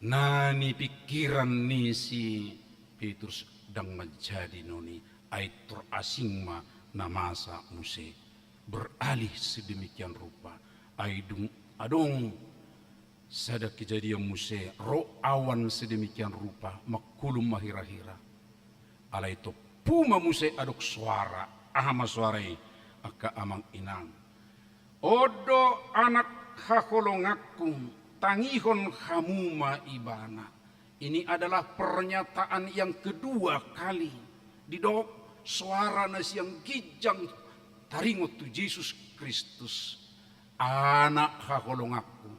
na nipingkiran ni si Petrus ndang manjadi non i, ai tor asing ma na masa muse. Beralih sedemikian rupa, ai dung adong sada kejadian muse, ro awan sedemikian rupa, mangkulum ma hira-hira. Alai tompu ma muse adong soara, aha ma soara i, angka amang inang? On do anak haholonganku, tangihon hamu ma ibana. Ini adalah pernyataan yang kedua kali didok soara na sian ginjang taringot tu Jesus Kristus. Anak haholonganku,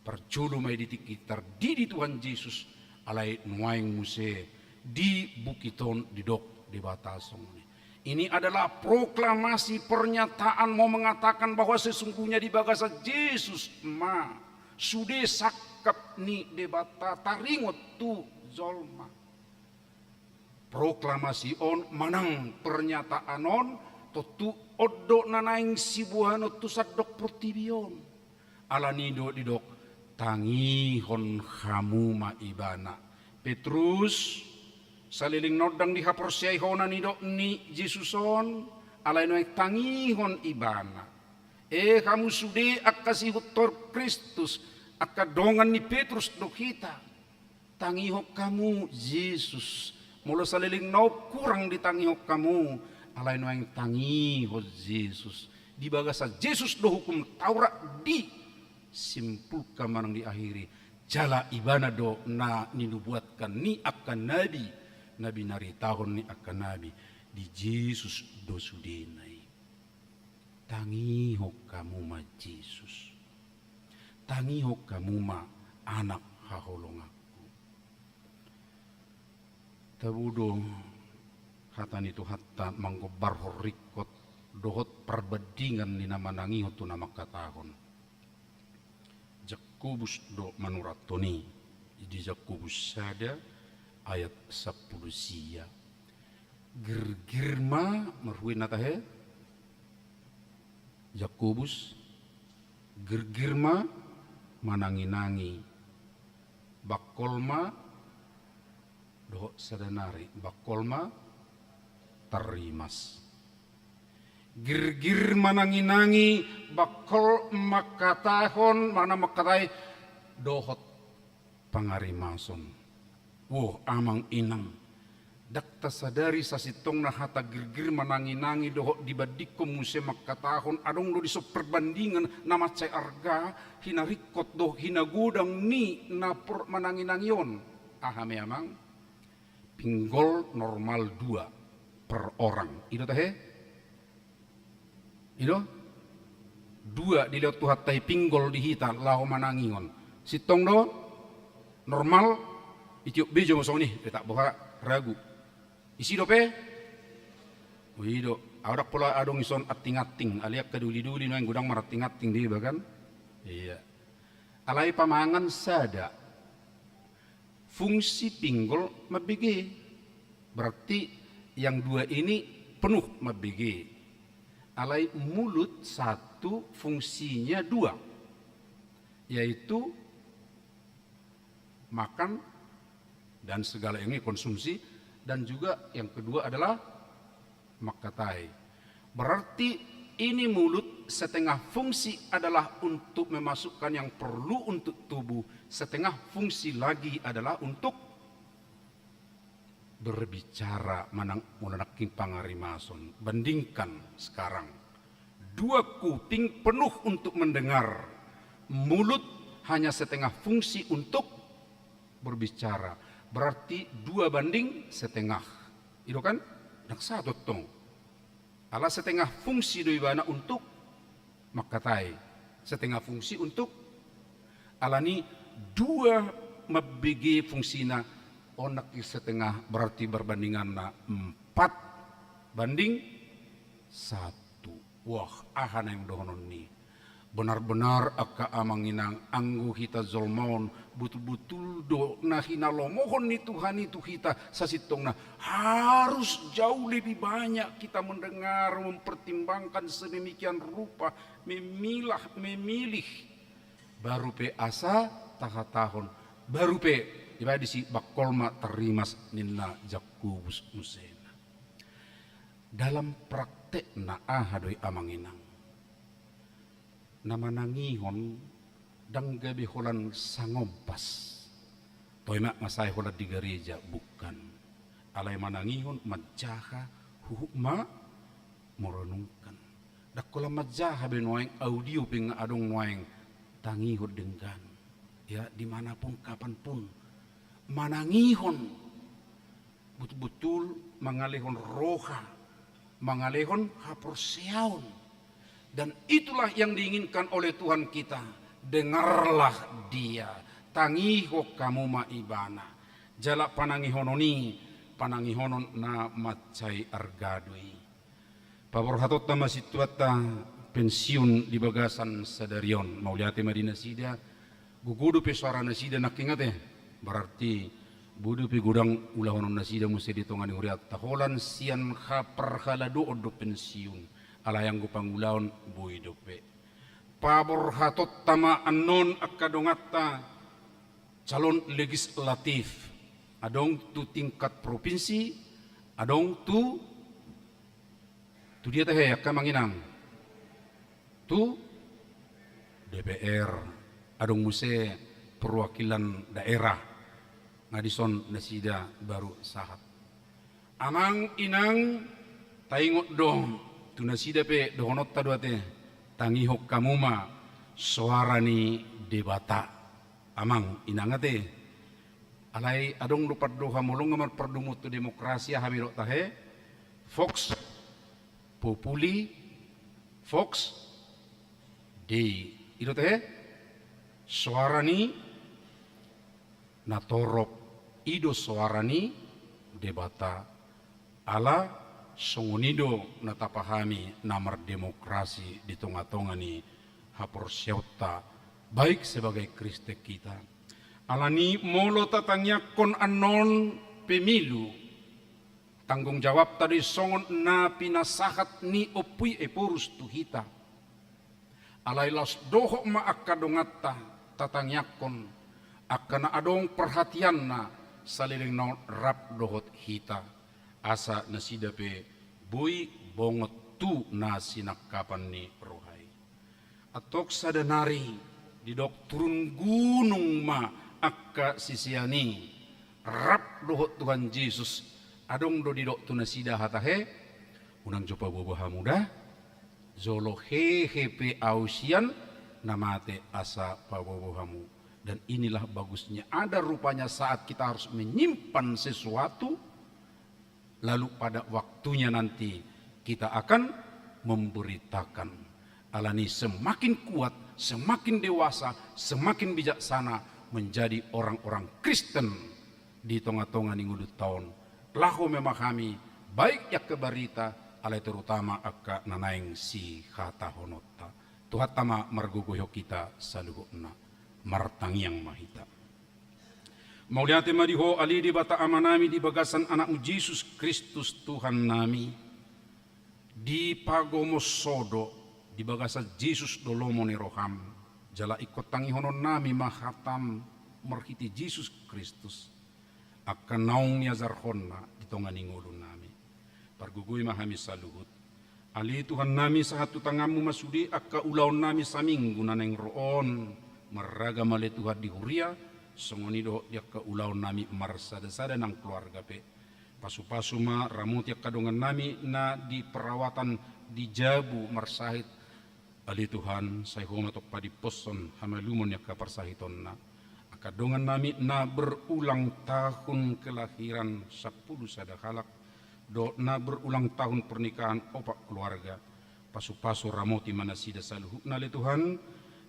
parjolo ma i di tingki tardidi Tuhan Jesus, alai nuaeng muse di bukit on didok Debata songon i. Ini adalah proklamasi, pernyataan mau mengatakan bahwa sesungguhnya di bagasan Jesus ma sude sangkap ni Debata taringot tu jolma. Proklamasi on manang pernyataan on tontu on do na naeng siboanon tu sandok portibi on. Ala ni do didok, tangihon hamu ma ibana. Petrus, saleleng na ndang dihaporseai ho na nidok ni Jesus on, alai nuaeng tangihon ibana. E hamu sude angka sihuthon Kristus, Angka dongan ni Petrus do hita. Tangihon hamu Jesus. Molo saleleng na on kurang ditangihon hamu, alai nuaeng tangihon Jesus. Di bagasan Jesus do hukum Taurat disimpulkan manang diakhiri. Jala ibana do na ninubuatkan ni angka nabi, na binaritahon ni angka nabi. Di Jesus do sudena i. Tangihon hamu ma Jesus. Tangihon hamu ma anak haholonganku. Tabo do hata ni Tuhanta manggombarhon ringkot dohot parbandingan ni na manangihon tu na mangkatahon. Jakobus do manurathon i, di Jakobus sada ayat sampulu sia. Girgir ma, marhue na tahe, Jakobus, girgir ma mananginangi, bangkol ma, dohot sada nari, bangkol ma tarrimas. Girgir mananginangi, bangkol mangkatahon, manang mangkatai, dohot pangarimason. Wo, amang inang, ndang tasadari sasintongna hata girgir mananginangi dohot dibandingkon muse mangkatahon, adong do dison perbandingan na mansai arga, hinaringkot do hinagodang ni na por mananginangi on. Aha ma i, amang? Pinggol normal dua per orang. I do tahe? I do? Dua dilehon Tuhanta i pinggol di hita laho manangihon. Sintong do? Normal? Itiop be jo ma songon i, petak boha ragu. Isi dope? O, i do. Au ndang pola adong ison anting-anting. Alai angka doli-doli nuaeng godang maranting-anting di iba kan? Iya. Alai pamangan sada. Fungsi pinggol mambege. Berarti yang dua ini penuh mambege. Alai mulut satu fungsinya dua, yaitu makan dan segala yang dikonsumsi, dan juga yang kedua adalah mangkatai. Berarti ini mulut setengah fungsi adalah untuk memasukkan yang perlu untuk tubuh, setengah fungsi lagi adalah untuk berbicara, manang molo nangkin pangarimason. Bandingkan sekarang. Dua kuping penuh untuk mendengar, mulut hanya setengah fungsi untuk berbicara. Berarti dua banding setengah. I do kan? Ndang satu tong. Ala setengah fungsi do ibana untuk mangkatai, setengah fungsi untuk, alani dua mambege fungsina, on nangkin setengah, berarti perbandinganna empat banding satu. Wah, aha naeng dohonon ni? Benar-benar angka amang inang, anggo hita jolma on, botul-botul do na hinalomohon ni Tuhan i tu hita sasintongna. Harus jauh lebih banyak kita mendengar, mempertimbangkan sedemikian rupa, memilah, memilih. Baru pe asa tahatahon, baru pe iba disi bangkol ma tarrimas ninna Jakobus musena. Dalam praktekna aha do i amang inang? Na manangihon ndang gabe holan sangompas. Toe ma masae holan di gareja, bukan. Alai manangihon manjaha huhut ma merenungkan. Ndang holan manjaha be nuaeng, audio pe nga adong nuaeng, tangihon denggan. Ya, dimanapun kapanpun manangihon. Botul-botul mangalehon roha, mangalehon haporseaon. Dan itulah yang diinginkan oleh Tuhan kita. Dengarlah Dia, tangihon hamu ma Ibana. Jala panangihonon i, panangihonon na mansai arga do i. Paborhatonta ma situanta pensiun di bagasan sadari on. Mauliate ma di nasida, gogo dope soara nasida nangkin ate. Berarti boi dope godang ulahonon nasida muse di tonga ni hurianta. Holan sian haparhaladoon do pensiun. Alai anggo pangulaon boi dope. Paborhatonta ma annon angka donganta calon legislatif. Adong tu tingkat provinsi, adong tu Tu dia tahe angka amang inang? Tu D P R. Adong muse perwakilan daerah, nga dison nasida baru sahat. Amang inang, taingot do tu nasida pe dohononta do ate, tangihon hamu ma soara ni Debata. Amang inang ate. Alai adong do pandohan molo nga marpardongan tu demokrasi, aha ma didok tahe? Vox populi, vox Dei. I do tahe? Soara ni natorop, i do soara ni Debata. Ala songon i do na tapahami na mardemokrasi di tonga-tonga ni haporseaonta, baik sebagai Kristen hita. Alani molo tatangiangkon annon pemilu, tanggung jawabta do i songon na pinasahat ni Ompu i Ephorus tu hita. Alai laos dohot ma angka donganta tatangiangkon, angka na adong perhatianna saleleng na on rap dohot hita, asa nasida pe boi bongot tu na sinangkapan ni roha i. Antong sada nari didok turun gunung ma angka sisean i rap dohot Tuhan Jesus. Adong do didok tu nasida hata he, unang jo paboaboa hamu da, jolo hehe pe ahu sian na mate asa paboaboa hamu. Dan inilah bagusnya ada rupanya saat kita harus menyimpan sesuatu, lalu pada waktunya nanti kita akan memberitakan. Alani semakin kuat, semakin dewasa, semakin bijaksana menjadi orang-orang Kristen di tonga-tonga ni ngolunta on. Laho memahami baik angka barita, alai terutama angka na naeng sihatahononta. Tuhanta ma margogoihon hita saluhutna. Martangiang ma hita. Mauliate ma di Ho ale Debata Amanami di bagasan Anakmu Jesus Kristus Tuhannami. Dipagomos Ho do di bagasan Jesus do lomo ni roham. Jala ingkon tangihononnami ma hatam marhite Jesus Kristus, angka naung niajarhonna di tonga ni ngolunami. Pargogoi ma hami saluhut. Ale Tuhannami, sahat tu tanganmu ma sude angka ulaonnami saminggu na naeng ro on, marragam ale Tuhan di huria, songon i dohot di angka ulaonnami marsadasada nang keluarga pe. Pasupasu ma, ramoti angka dongannami na di perawatan di jabu marsahit, ale Tuhan, sai Ho ma tong padiphoshon hamalumon ni angka parsahitonna. Angka dongannami na berulang tahun kelahiran sampulu sada halak, dohot na berulang tahun pernikahan opat keluarga. Pasupasu, ramoti ma nasida saluhutna ale Tuhan,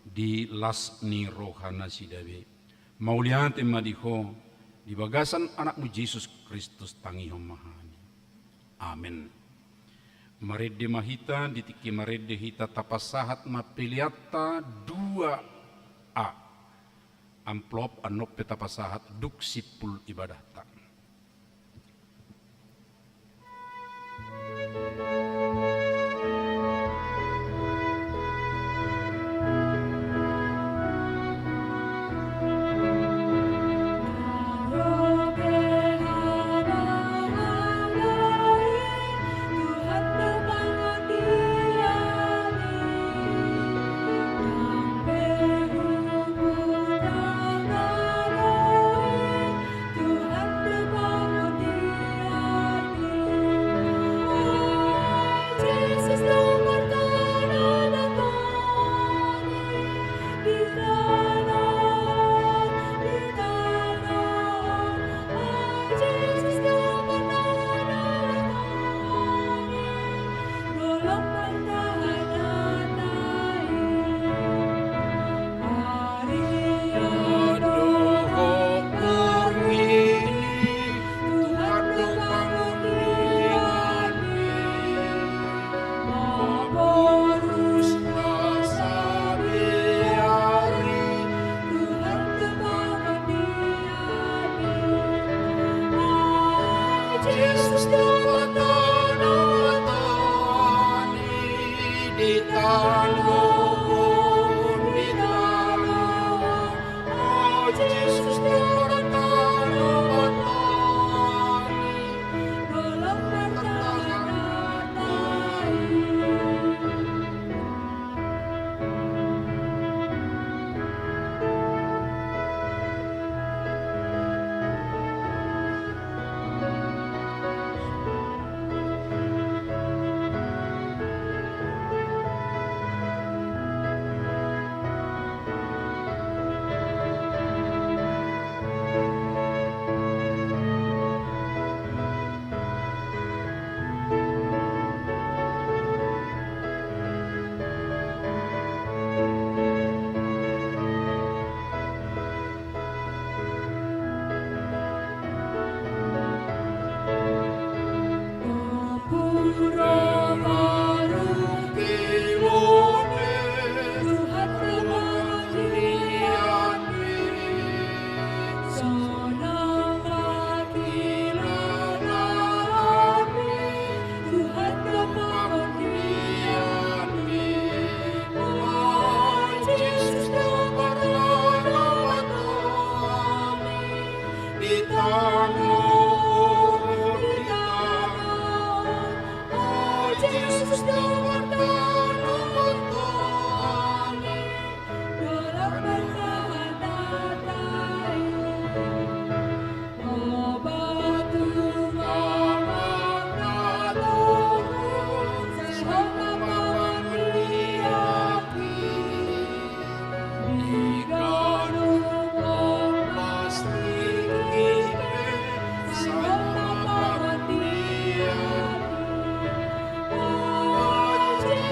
di las ni rohanasida be. Mauliate ma di Ho, di bagasan Anakmu Jesus Kristus tangihon ma hami. Amen. Marende ma hita, di tingki marende hita tapasahat ma peleanta dua A. Amplop annon pe tapasahat dung simpul ibadahta.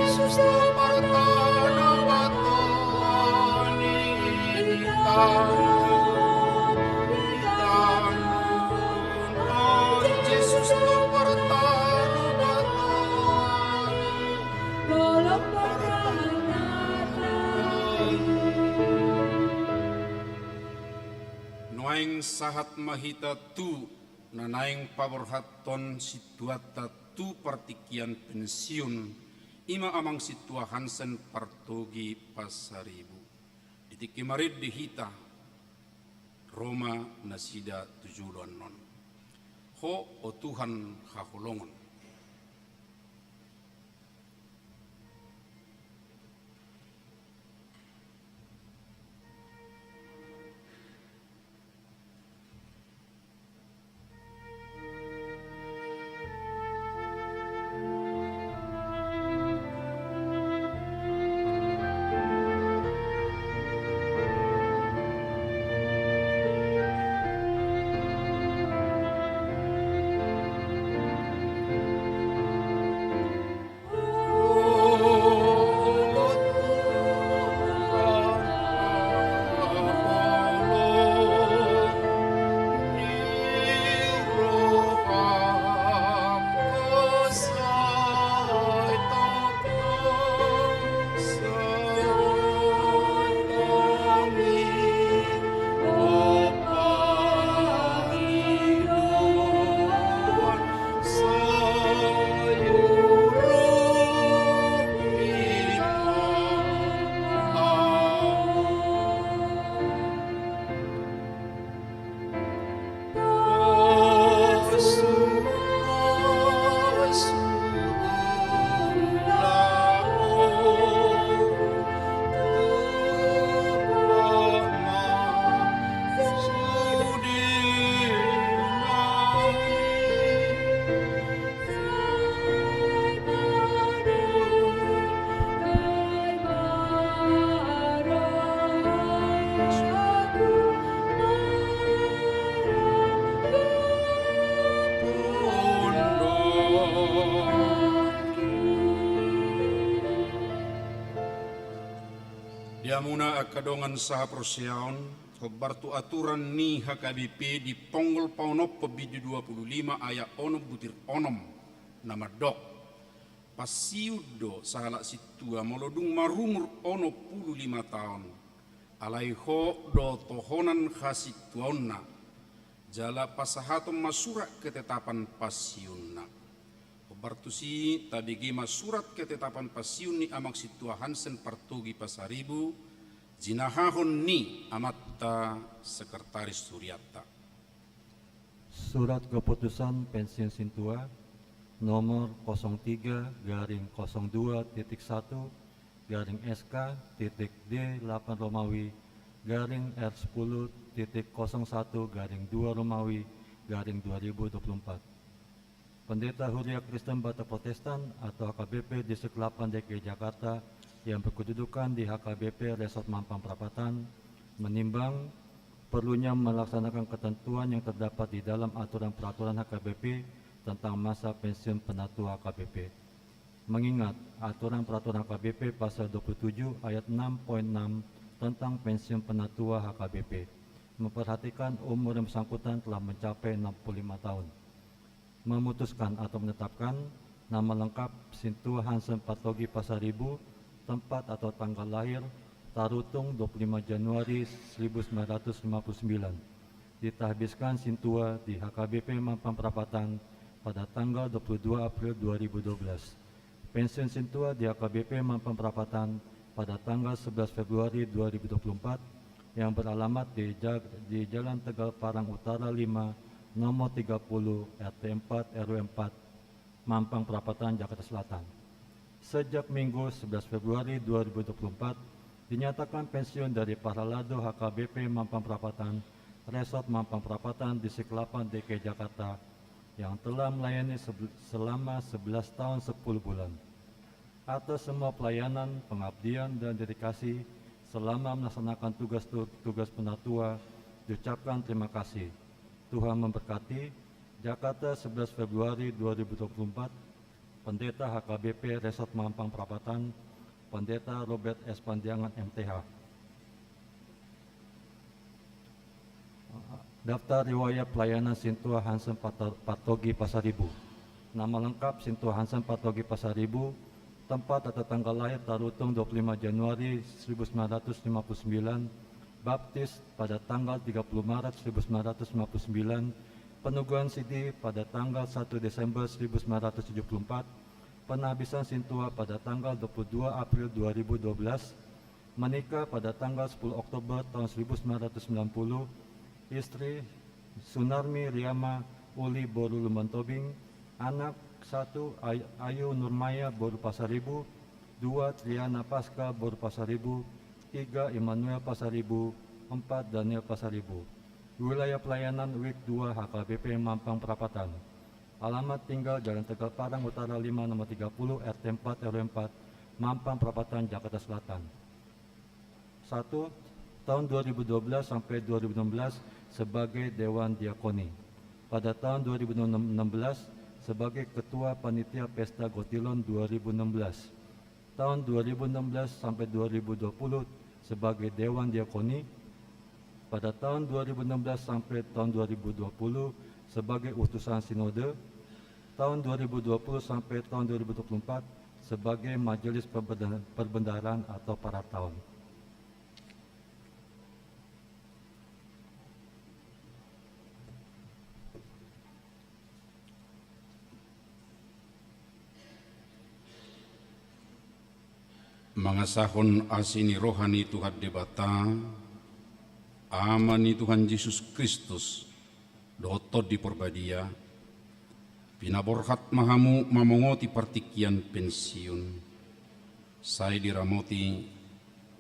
Jesus, Tuhan, Tuhan, Tuhan, Jesus, Tuhan, Tuhan. Nuaeng sahat ma hita tu na naeng paborhathon sintuanta tu partingkian pensiun, i ma Amang Sintua Hansen Partogi Pasaribu. Di tingki marende hita, ro ma nasida tu jolo annon. Ho, o Tuhan haholongon. Di hamuna angka dongan sahaporseaon, hombar tu aturan ni H K B P di ponggol paonomhon bindu dua pulu lima ayat onom butir onom, na mandok: Pensiun do sahalak sintua molo dung marumur onom pulu lima taon, alai hot do tohonan hasintuaonna, jala pasahaton ma surat ketetapan pensiunna. Hombar tusi tabege ma surat ketetapan pensiun ni Amang Sintua Hansen Partogi Pasaribu, jinahahon ni amanta sekretaris hurianta. Surat keputusan pensiun sintua nomor kosong tiga garing kosong dua titik satu garing S K titik D delapan Romawi garing R sepuluh titik kosong satu garing dua Romawi garing dua ribu dua puluh empat. Pendeta Huria Kristen Batak Protestan atau H K B P Distrik delapan D K I Jakarta yang berkedudukan di H K B P Resort Mampang Perapatan menimbang perlunya melaksanakan ketentuan yang terdapat di dalam aturan peraturan H K B P tentang masa pensiun penatua H K B P. Mengingat aturan peraturan H K B P pasal dua puluh tujuh ayat enam poin enam tentang pensiun penatua H K B P, memperhatikan umur yang bersangkutan telah mencapai enam puluh lima tahun. Memutuskan atau menetapkan nama lengkap Sintua Hansen Partogi Pasaribu, tempat atau tanggal lahir, Tarutung, dua puluh lima Januari seribu sembilan ratus lima puluh sembilan. Ditahbiskan Sintua di H K B P Mampang Perapatan pada tanggal dua puluh dua April dua ribu dua belas. Pensiun Sintua di H K B P Mampang Perapatan pada tanggal sebelas Februari dua ribu dua puluh empat yang beralamat di Ja-, di Jalan Tegal Parang Utara lima, nomor tiga puluh, R T empat, R W empat, Mampang Perapatan, Jakarta Selatan. Sejak Minggu sebelas Februari dua ribu dua puluh empat, dinyatakan pensiun dari Parhalado H K B P Mampang Perapatan, Resort Mampang Perapatan, Distrik delapan D K I Jakarta, yang telah melayani sebe-, selama sebelas tahun sepuluh bulan. Atas semua pelayanan, pengabdian, dan dedikasi selama melaksanakan tugas tu-, tugas penatua, diucapkan terima kasih. Tuhan memberkati. Jakarta, sebelas Februari dua ribu dua puluh empat. Pendeta H K B P Resort Mampang Prapatan, Pendeta Robert S Pandiangan M T H. Daftar riwayat pelayanan Sintua Hansen Pato-, Patogi Pasaribu. Nama lengkap Sintua Hansen Patogi Pasaribu, tempat atau tanggal lahir terhitung dua puluh lima Januari seribu sembilan ratus lima puluh sembilan, baptis pada tanggal tiga puluh Maret seribu sembilan ratus lima puluh sembilan, peneguhan sidi pada tanggal satu Desember seribu sembilan ratus tujuh puluh empat, penghabisan Sintua pada tanggal dua puluh dua April dua ribu dua belas, menikah pada tanggal sepuluh Oktober tahun seribu sembilan ratus sembilan puluh, istri Sunarmi Riama Uli boru Lumban Tobing, anak satu Ay-, Ayu Nurmaya boru Pasaribu, dua Triana Paska boru Pasaribu, tiga Immanuel Pasaribu, empat Daniel Pasaribu. Wilayah pelayanan Wik dua H K B P Mampang Prapatan. Alamat tinggal Jalan Tegal Parang Utara lima nomor tiga puluh, R T empat, R W empat, Mampang Prapatan, Jakarta Selatan. Satu, tahun dua ribu dua belas sampai dua ribu enam belas sebagai Dewan Diakoni. Pada tahun dua ribu enam belas sebagai Ketua Panitia Pesta Gotilon dua ribu enam belas. Tahun dua ribu enam belas sampai dua ribu dua puluh sebagai Dewan Diakoni, pada tahun dua ribu enam belas sampai tahun dua ribu dua puluh sebagai Utusan Sinode, tahun dua ribu dua puluh sampai tahun dua ribu dua puluh empat sebagai Majelis Perbenda-, Perbendaharaan atau Parataon. Mangasahon asi ni roha ni Tuhan Debata, Ama ni Tuhan Jesus Kristus, dohot Tondi Porbadia, pinaborhat ma hamu mamongoti partingkian pensiun. Sai diramoti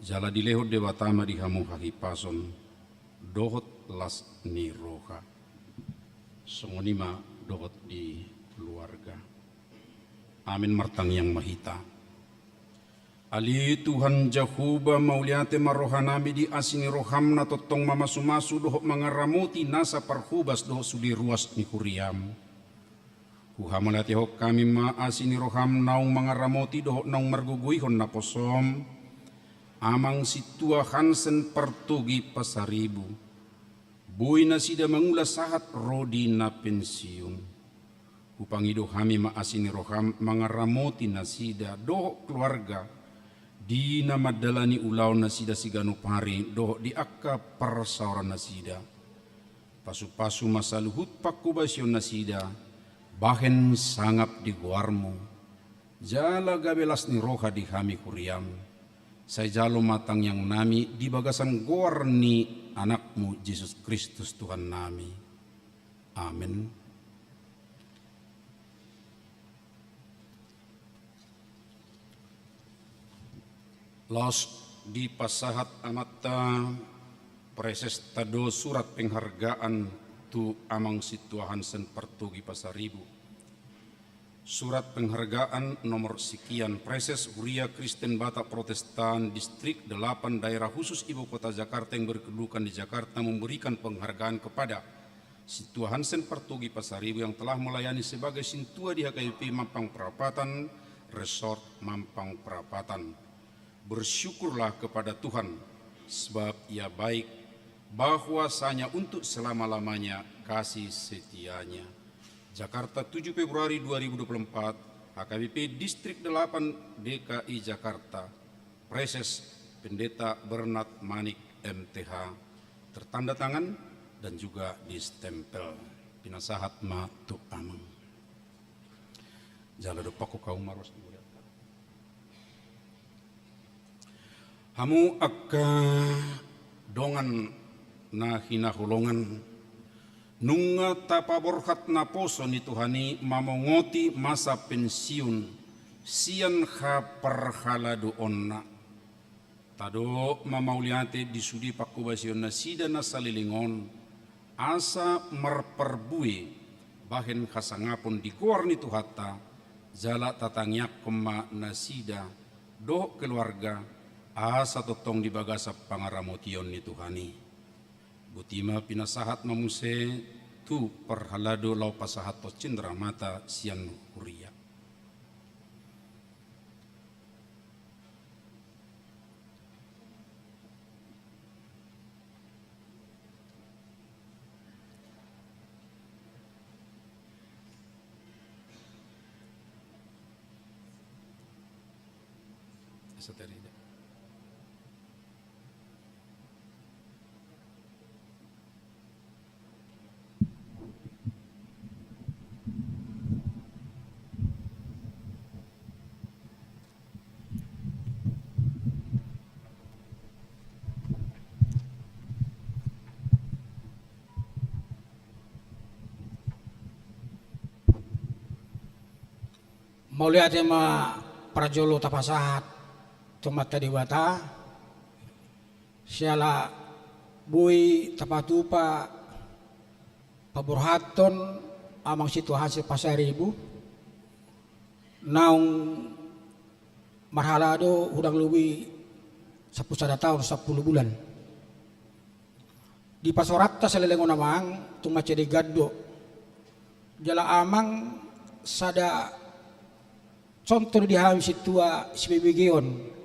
jala dilehon Debata ma di hamu hahipason dohot las ni roha. Songon i ma dohot di keluarga. Amin. Martangiang ma hita. Ale Tuhan Jahowa, mauliate ma rohanami di asi ni roham na tongtong mamasumasu dohot mangaramoti nasa parhobas dohot sude ruas ni huriam. Huhamauliatehon hami ma asi ni roham naung mangaramoti dohot naung margogoihon naposom, Amang Sintua Hansen Partogi Pasaribu. Boi nasida mangula sahat ro di na pensiun. Hupangido hami ma asi ni roham mangaramoti nasida dohot keluarga di na mandalani ulaon nasida siganup ari dohot di angka parsaoran nasida. Pasupasu ma saluhut panghobasion nasida bahen sangap di goarmu, jala gabe las ni roha di hami huriam. Sai jalo ma tangiangnami di bagasan goar ni Anakmu Jesus Kristus Tuhannami. Amen. Laos dipasahat amanta praesesta do surat penghargaan tu Amang Sintua Hansen Partogi Pasaribu. Surat penghargaan nomor sekian, Praeses Huria Kristen Batak Protestan Distrik Delapan Daerah Khusus Ibu Kota Jakarta yang berkedudukan di Jakarta memberikan penghargaan kepada Sintua Hansen Partogi Pasaribu yang telah melayani sebagai sintua di H K B P Mampang Prapatan, Resort Mampang Prapatan. Bersyukurlah kepada Tuhan, sebab Ia baik, bahwasanya untuk selama-lamanya kasih setia-Nya. Jakarta, tujuh Februari dua ribu dua puluh empat, H K B P Distrik Delapan D K I Jakarta, Praeses Pendeta Bernard Manik M T H, tertanda tangan dan juga distempel. Pinasahat ma tu Amang. Jala dompak ho hamu maruas. Hamu angka dongan na hinaholongan, nunga tapaborhat naposo ni Tuhan i mamongoti masa pensiun sian haparhaladoonna. Tadok ma mauliate di sude panghobasion nasida na saleleng on, asa marparbue bahen hasangapon di goar ni Tuhanta, jala tatangiangkon ma nasida dohot keluarga, asa tongtong di bagasan pangaramotion ni Tuhan i. Botima pinasahat ma muse tu parhalado laho pasahathon cindramata sian huria. Asa tarida. Mauliate ma parjolo tapasahat tu Amanta Debata, siala boi tapatupa paborhathon Amang Sintua Hanse Pasaribu, naung marhalado hurang lobi sampulu sada taon sampulu bulan. Di pasoranta saleleng on amang, tung mansai denggan do. Jala amang sada contoh do di hami sintua sibebegeon.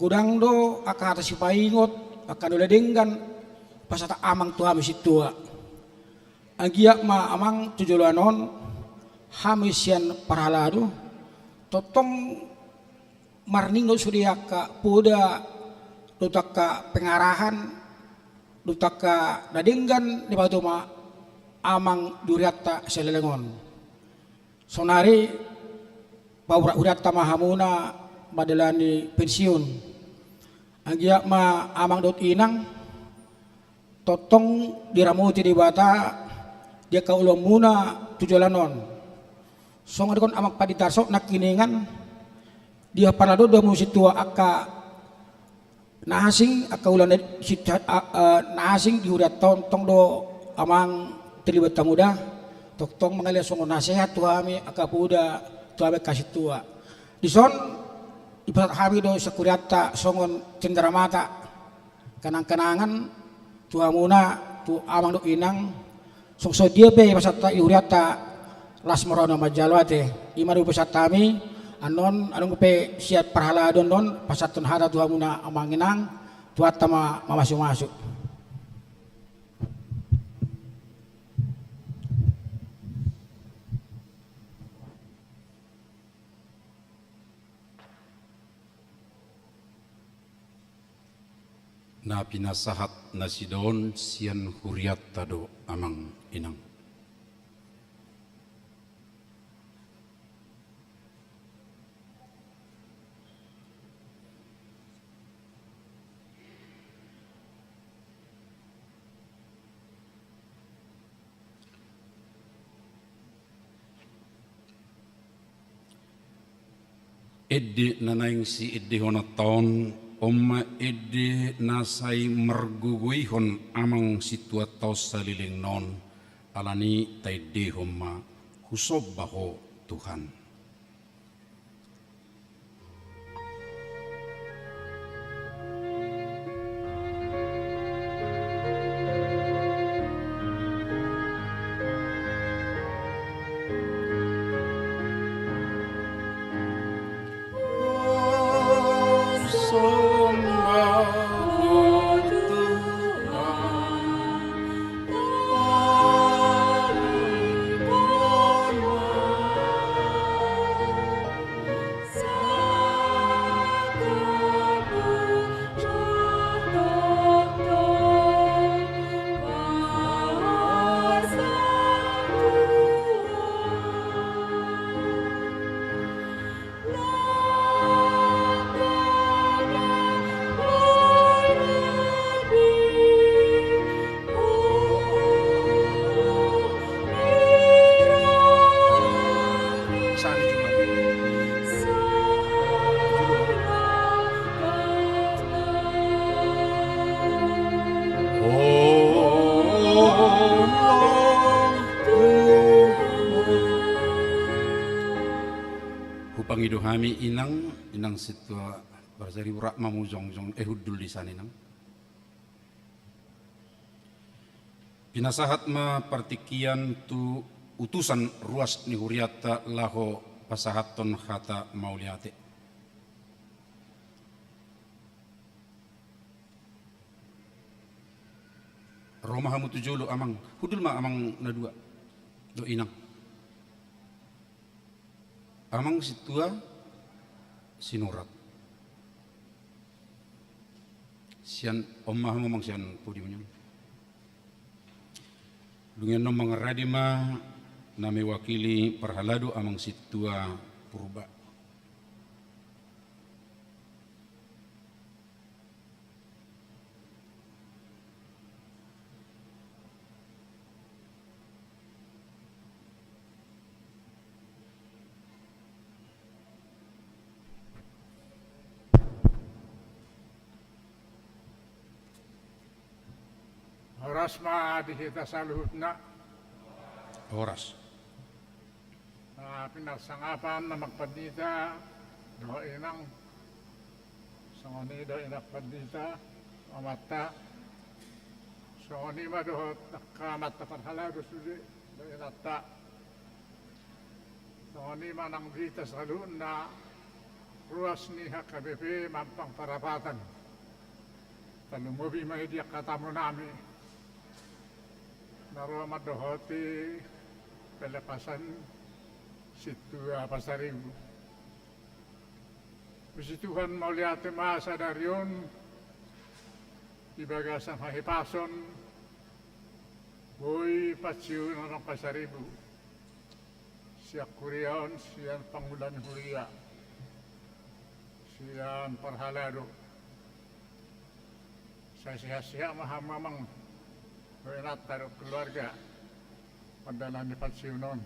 Godang do angka hata sipaingot, angka na ula denggan pasahat amang tu hami sintua. Anggiat ma amang tu joloan on, hami sian parhalado, tongtong marningot sude angka poda, dohot angka pengarahan, dohot angka na denggan dipaboa ma amang di hurianta saleleng on. Saonari paurat hurianta ma hamuna mandalani pensiun. Anggiat ma amang dohot inang, tongtong diramoti Debata di angka ulaonmuna tu joloan on. Songon didok amang pandita Arso nangkiningan, di parhalado do hamu sintua angka na asing, angka ula na, si-, a, a, na asing di hurianta on, tong do amang terlibat hamu da, tongtong mangalehon songon nasehat tu hami angka poda, tu hami angka sintua. Dison dipasahat hami do sian hurianta songon cenderamata, kenang-kenangan tu hamuna, tu amang dohot inang, songon dia pe pasahat hami di hurianta, las ma roha na manjalo ate. I ma na pasahat hami, annon adong pe sian parhalado annon pasahathon hata tu hamuna amang inang, Tuhanta ma mamasu-masu. Na pinasahat nasida on sian hurianta do amang inang. Ende na naeng siendehononta on, on ma ende na sai margogoihon amang sintuanta on saleleng on, alani taendehon ma, husomba Ho Tuhan. Hupangido hami inang, inang sintua Pasaribu, rap ma hamu jongjong, eh, hundul di san inang. Pinasahat ma partingkian tu utusan ruas ni hurianta laho pasahathon hata mauliate. Ro ma hamu tu jolo amang, hundul ma amang na dua dohot inang. Amang sintua Sinurat. Sian on ma hamu amang sian podium on. Dung i annon mangaradi ma na mewakili parhalado amang sintua Purba. Horas ma di hita saluhutna. Horas. Na pinarsangapan amang pandita dohot inang, songon i dohot inang pandita, amanta, songon i ma dohot angka amanta parhalado sude dohot inanta. Songon i ma nang di hita saluhutna ruas ni H K B P Mampang Parapatan. Tarlumobi ma i di angka tamu nami na ro mandohoti pelepasan sintua Pasaribu. Puji Tuhan, mauliate ma sadari on di bagasan hahipason boi paciunon Pasaribu. Sian huria on, sian pangula ni huria, sian parhalado. Sai sehat-sehat ma hamu amang dohot inanta dohot keluarga mandalani paciunon.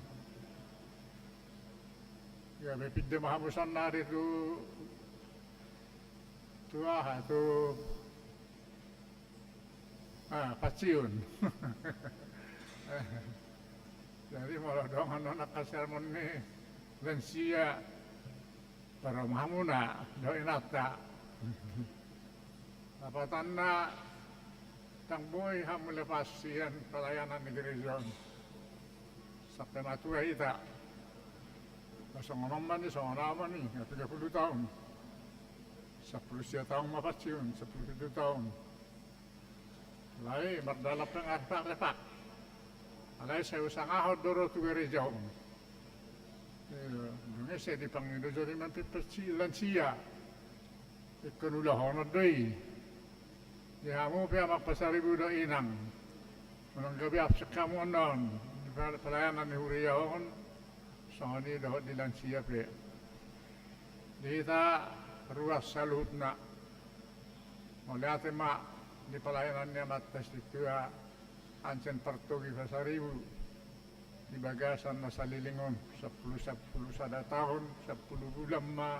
Ia, pinda ma hamu saonari tu, tu aha, tu, ah, paciun. Jadi molo adong annon angka sermon ni lansia, taruhon ma hamuna dohot inanta. Lapatanna, ndang boi hamu lepas sian pelayanan ni gereja on sampe matua hita. Songon on ma ni, songon au ma ni, nga tiga puluh taon. Sampulu sia taon ma paciun, sampulu pitu taon. Alai mardalan pe nga repak-repak. Alai sai husangahon do ro tu gereja on. Ia, dung i sai dipangido jolma pe paciun, lansia. Ingkon ulahonon do i. Di hamu pe amang Pasaribu dohot inang, unang gabe absen hamu annon di pel-, pelayanan ni huria on, songon i dohot di lansia pe. Di hita ruas saluhutna, mauliate ma di pelayanan ni amanta sintua Hansen Partogi Pasaribu. Di bagasan na saleleng on, sampulu, sampulu sada taon, sampulu bulan ma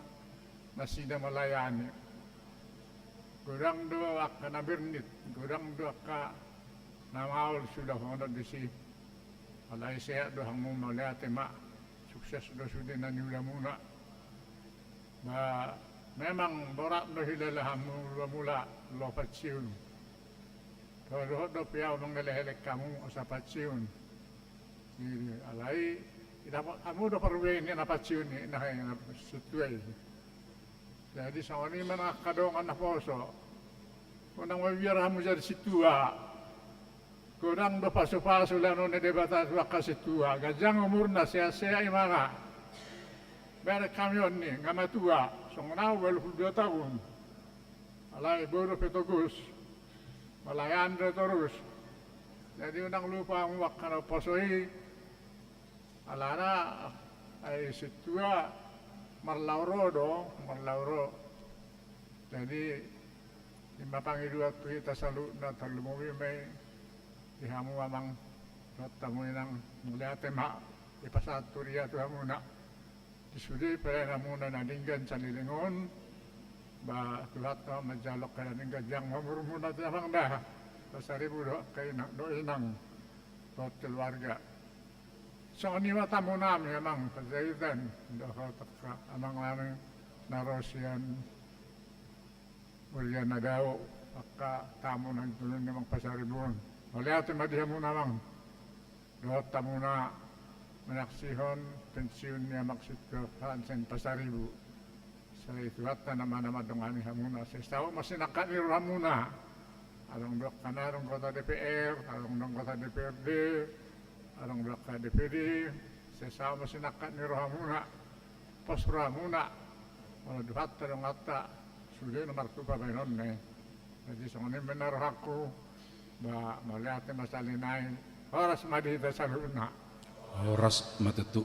nasida melayani. Godang do angka na bernit, godang do angka na maol siulahonon disi. Alai sehat do hamu, mauliate ma, sukses do sude na niulamuna. Ba, memang borat do hilala hamu mula-mula laho paciun. Dohot dope au mangelek-elek hamu asa paciun. Jadi, alai didapot hamu do parbue ni na paciun i, na, na sintua i. Jadi, songon i ma nang angka dongan naposo. Unang mabiar hamu jadi sintua. Godang do pasu-pasu lehonon ni Debata tu angka sintua. Ganjang umurna, sehat-sehat ibana. Bereng hami on ni, nga matua. Songon au, ualu pulu dua taon. Alai boru pe togus. Melayani do torus. Jadi unang lupa hamu angka naposo i. Alana, ai sintua marlaho ro do, marlaho ro. Jadi, i ma pangidoan tu hita saluhutna, tarlumobi ma i di hamu amang, dohot hamu inang, mauliate ma, dipasahat huria tu hamuna. Di sude pelayananmuna na denggan saleleng on, ba Tuhanta ma manjalo angka na denggan, ganjang ma umurmuna tu amang da, Pasaribu dohot angka inang, dohot inang, dohot keluarga. Songon i ma tamu nami amang Panjaitan, dohot angka amang nami na ro sian huria na dao, angka tamu na nidok ni amang Pasaribu on. Mauliate ma di hamuna amang. Dohot hamuna manyaksihon pensiun ni amang sintua Hansen Pasaribu. Sai Tuhanta nama na mandongani hamuna, sai saut ma sinangkap ni rohamuna. Adong do angka na anggota D P R, adong do anggota D P R D, adong do angka D P D, sai saut ma sinangkap ni rohamuna. Pos rohamuna, molo Tuhanta do donganta, sude na martupa baenonna i. Jadi songon i ma na rohangku. Ba, mauliate ma sahali nai. Horas ma di hita saluhutna. Horas ma tutu.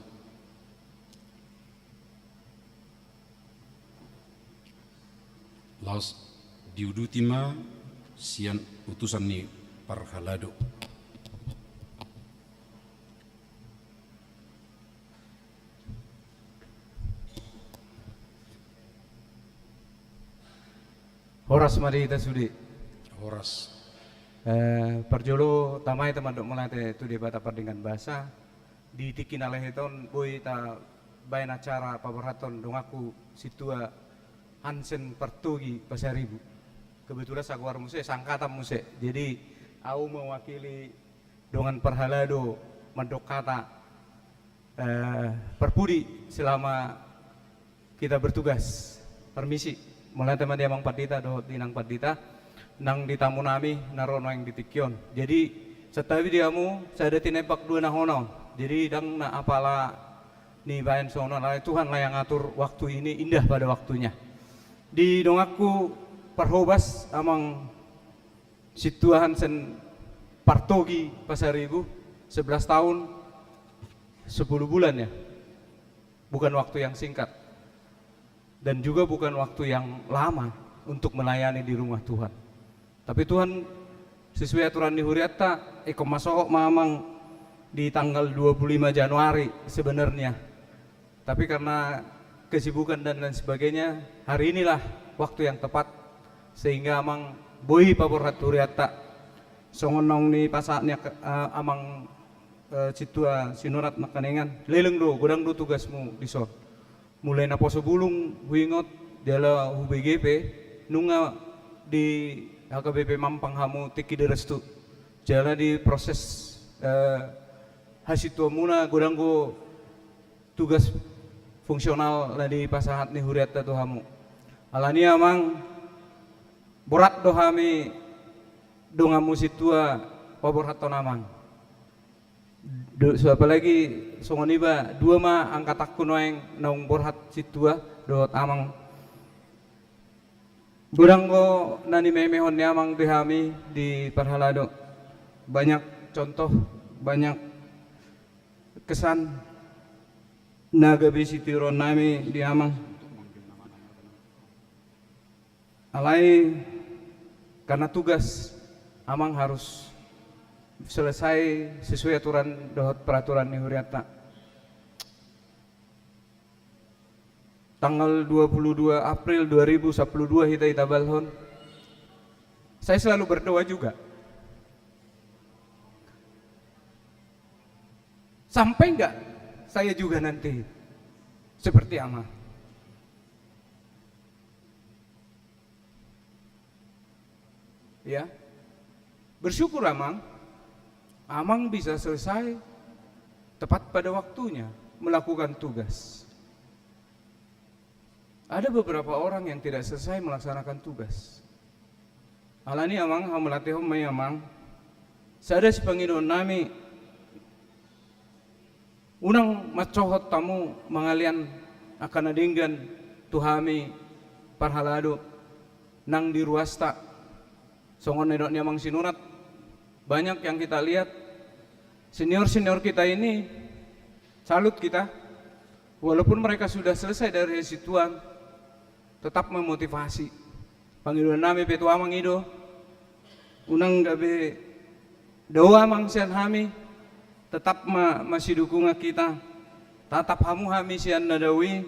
Laos diuduti ma sian utusan ni parhalado. Horas ma di hita sude. Horas. Eh, parjolo tama hita mandok mauliate tu Debata pardenggan basa. Di tingki na lehet on boi tabaen acara paborhathon donganku sintua Hansen Partogi Pasaribu. Kebetulan sagoar muse, sangkatan muse. Jadi au mewakili dongan parhalado mandok hata, eh, parpudi selama kita bertugas. Permisi, mauliate ma di Amang Pandita dohot di Inang Pandita nang di tamu nami na ro nuaeng di tingki on. Jadi santabi di hamu, sada tinempak dua na hona on. Jadi ndang na apala nibaen songon on, alai Tuhan yang atur waktu ini indah pada waktunya. Di donganku parhobas Amang Sintua Hansen Partogi Pasaribu, sebelas tahun sepuluh bulan ya. Bukan waktu yang singkat. Dan juga bukan waktu yang lama untuk melayani di rumah Tuhan. Tapi Tuhan sesuai aturan ni huriatta, ingkon masohot ma Amang di tanggal dua puluh lima Januari sebenarnya. Tapi karena kesibukan dan lain sebagainya, hari inilah waktu yang tepat sehingga Amang boi paborhat huriatta. Songon naung nipasahat ni ak-, eh, Amang, eh, Sintua Sinurat nangkaningan, leleng do, godang do tugasmu dison. Mulai naposo bulung huingot, jala hubege pe, nunga di H K B P Mampang hamu tingki di Restu. Jala di proses, eh, hasintuamuna godang do tugas fungsional na nipasahat ni huriatta tu hamu. Alani Amang, borat do hami donganmu sintua paborhathon Amang. Do, so, apalagi songon iba, dua ma angkatanku nuaeng naung borhat sintua dohot Amang. Godang do na nimemehon ni Amang di hami di parhalado. Banyak contoh, banyak kesan na gabe sitiruon nami di Amang. Alai karena tugas, Amang harus selesai sesuai aturan dohot peraturan ni huriatta. Tanggal dua puluh dua April dua ribu sapuluh dua hita ditabalhon. Saya selalu berdoa juga. Sampai nggak saya juga nanti seperti Amang? Ya. Bersyukur Amang, Amang bisa selesai tepat pada waktunya melakukan tugas. Ada beberapa orang yang tidak selesai melaksanakan tugas. Alani Amang, hamauliatehon ma i Amang. Sada sipangidoan nami, unang mansohot hamu mangalean angka na denggan tu hami parhalado nang di ruasta. Songon na nidok ni Amang Sinurat, banyak yang kita lihat, senior-senior kita ini, salut kita, walaupun mereka sudah selesai dari hasintuan, tetap memotivasi. Pangidoan nami pe tu Amang i do, unang gabe dao Amang sian hami, tetap ma, masidukungan hita, tatap hamu hami sian na dao i,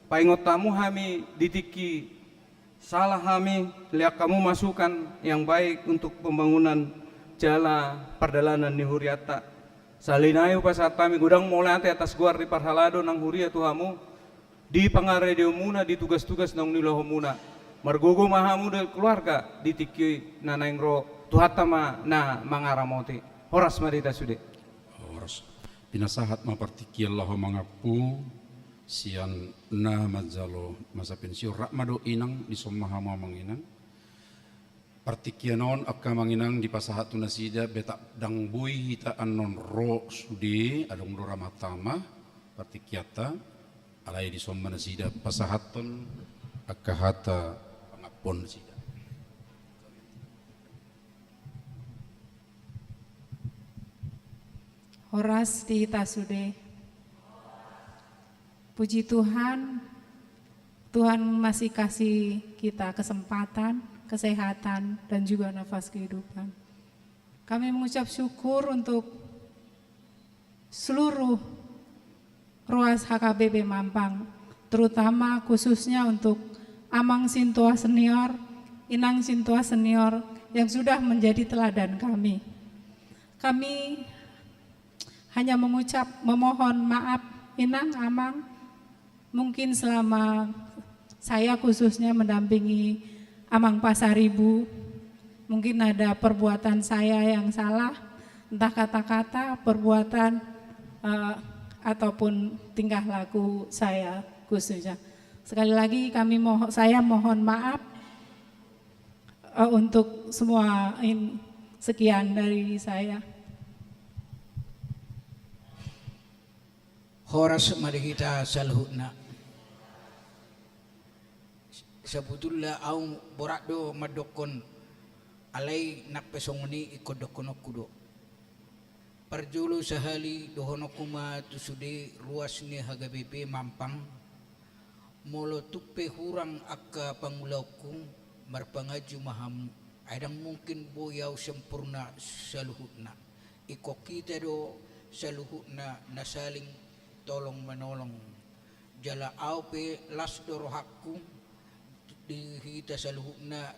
paingot hamu hami di tingki sala hami, lean hamu masukan yang baik untuk pembangunan jala pardalanan ni huriatta. Sahali nai hupasahat hami godang mauliate atas goar ni parhalado nang huria tu hamu, di pangaradeonmuna, di tugas-tugas naung niulahonmuna. Margogo ma hamu dohot keluarga di tingki na naeng ro, Tuhanta ma na mangaramoti. Horas ma di hita sude. Horas. Pinasahat ma partingkian laho mangampu sian na manjalo masa pensiun. Rap ma dohot Inang, dison ma hamu Amang Inang. Partingkian on angka Amang Inang dipasahat tu nasida, beta ndang boi hita annon ro sude, adong do ra ma tama partingkianta, alai dison ma nasida pasahathon angka hata pangampuon nasida. Horas di hita sude. Puji Tuhan, Tuhan masih kasih kita kesempatan, kesehatan, dan juga nafas kehidupan. Kami mengucap syukur untuk seluruh ruas H K B P Mampang, terutama khususnya untuk Amang Sintua Senior, Inang Sintua Senior yang sudah menjadi teladan kami. Kami hanya mengucap, memohon maaf, Inang, Amang, mungkin selama saya khususnya mendampingi Amang Pasaribu, mungkin ada perbuatan saya yang salah, entah kata-kata, perbuatan, eh, ataupun tingkah laku saya khususnya. Sekali lagi kami moho-, saya mohon maaf, eh, untuk semua in-, sekian dari saya. Horas ma di hita saluhutna. Sabotulna ahu borat do mandokkon, alai nang pe songon i ingkon dohononku do. Parjolo sahali dohononku ma tu sude ruas ni H K B P Mampang, molo tung pe hurang angka pangulaonku, marpanganju ma hamu, ai ndang mungkin boi ahu sempurna saluhutna. Ingkon hita do saluhutna na saling tolong menolong. Jala ahu pe las do rohangku di hita saluhutna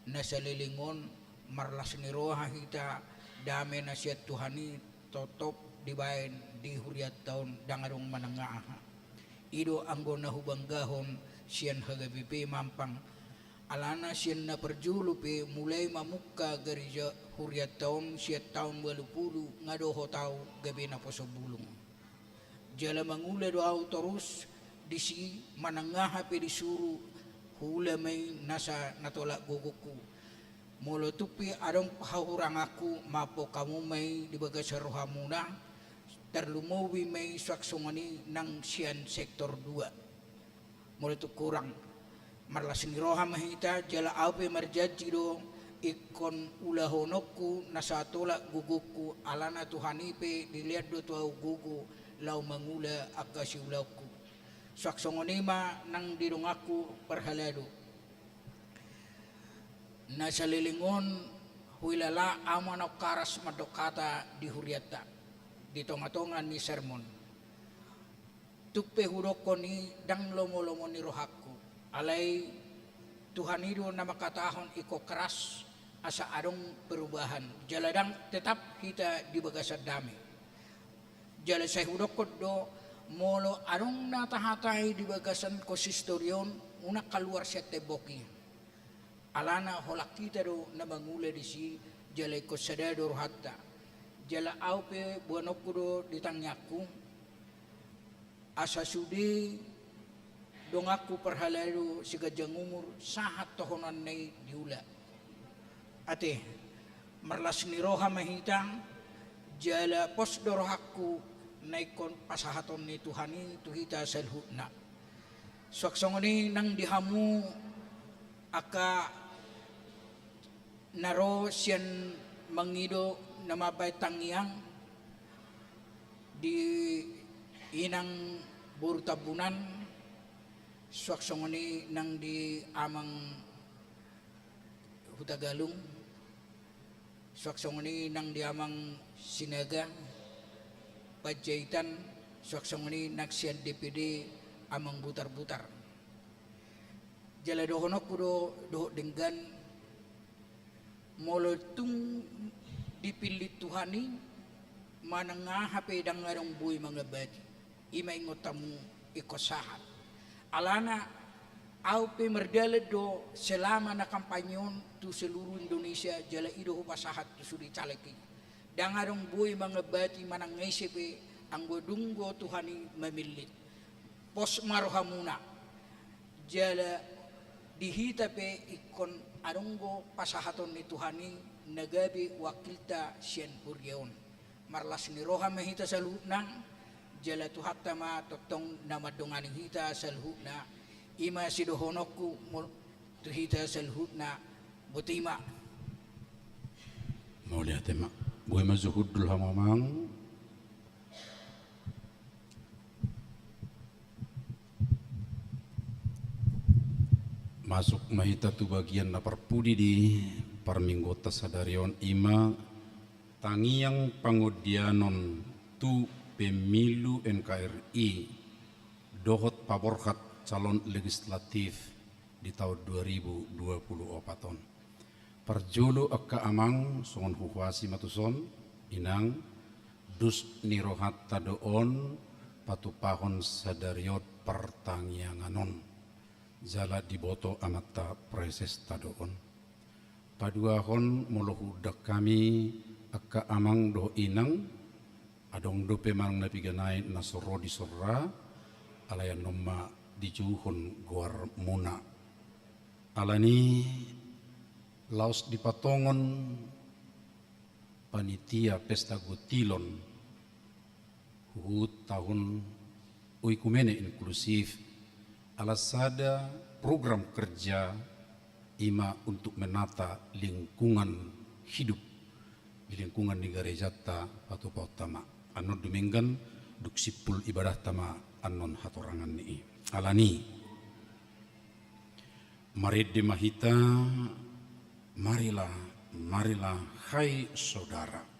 na saleleng on, marlas ni roha hita, dame na sian Tuhan i totop dibaen di hurianta on, ndang adong manang aha. I do anggo na hubanggahon sian H K B P Mampang. Alana sian na parjolo pe mulai mamungka gareja hurianta on sian taon ualu pulu nga dohot ahu gabe naposo bulung. Jala mangula do ahu torus disi, manang aha pe disuru, huula ma i nasa na tolap gogongku. Molo tung pe adong hahuranganku, maaphon hamu ma i di bagasan rohamuna, tarlumobi ma i suang songon i nang sian sektor dua. Molo tung hurang, marlas ni roha ma hita, jala ahu pe marjanji do ingkon ulahononku nasa tolap gogongku, alana Tuhan i pe dilean do tu ahu gogo laho mangula angka siulaonku. Suang songon i ma nang di donganku parhalado. Na saleleng on huilala ahu manang karas mandok hata di hurianta, di tongatonga ni sermon. Tung pe hudokkon i ndang lomolomo ni rohangku. Alai Tuhan i do na mangkatahon ingkon keras asa adong perubahan. Jala ndang tetap hita di bagasan dame. Jala sai hudokkon do, molo adong na tahatai di bagasan konsistori on, unang kaluar sian tembok i. Alana holan hita do na mangula disi, jala ingkon sada do rohanta. Jala ahu pe boanonku do di tangiangku, asa sude donganku parhalado siganjang umur sahat tohonanna i diula. Ate, marlas ni roha ma hita, jala pos do rohangku na ingkon pasahaton ni Tuhan i tu hita saluhutna. Suang songon i nang di hamu angka na ro sian mangido na mambaen tangiang, di inang boru Tambunan, suang songon i nang di amang Hutagalung, suang songon i nang di amang Sinaga, Panjaitan, suang songon i nang sian D P D amang Butarbutar. Jala dohononku do dohot denggan, molo tung dipillit Tuhan i, manang aha pe ndang adong boi mangambati. I ma ingot hamu ingkon sahat. Alana ahu pe mardalan do selama na kampanye on tu seluruh Indonesia, jala i do hupasahat tu sude caleg i. Ndang adong boi mangambati manang ise pe anggo dung do Tuhan i mamillit. Pos ma rohamuna. Jala di hita pe ingkon adong do pasahaton ni Tuhan i na gabe wakilta sian huria on. Marlas ni roha ma hita saluhutna, jala Tuhanta ma tongtong na mandongani hita saluhutna. I ma sidohononku mo-, tu hita saluhutna, botima. Mauliate ma. Boi ma jo hundul hamu amang. Masuk ma hita tu bagian na parpudi di parmingguonta sadari on, i ma tangiang pangondianon tu Pemilu N K R I dohot paborhat calon legislatif di taon dua ribu dua puluh opat on. Parjolo angka amang, songon huhuasi ma tuson, inang, dos ni rohanta do on patupahon sadari on partangiangan on. Jala diboto amanta presesta do on. Paduahon molo huundang hami angka amang dohot inang, adong dope manang na piga nai na so ro di son ra, alai annon ma dijouhon goarmuna. Alani laos dipatongon panitia pesta gutilon huhut taon oikumene inklusif, ala sada program kerja i ma untuk menata lingkungan hidup di lingkungan ni garejanta patupahonta ma. Annon dumenggan dung simpul ibadahta ma annon hatorangan ni i. Alani marende ma hita, marilah, marilah, hai saudara.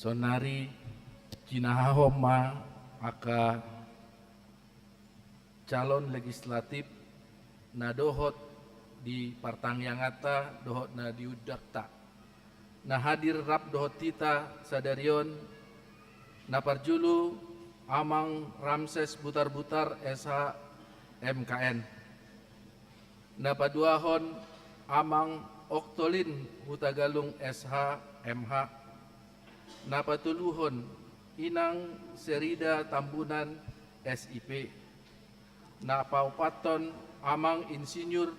Saonari jinahahon ma angka calon legislatif na dohot di partangianganta dohot na diundangta. Na hadir rap dohot hita sadari on, na parjolo Amang Ramses Butarbutar, S H, M K N. Na paduahon Amang Oktolin Hutagalung, S H, M H. Na patoluhon Inang Serida Tambunan, S I P. Na paopathon Amang Insinyur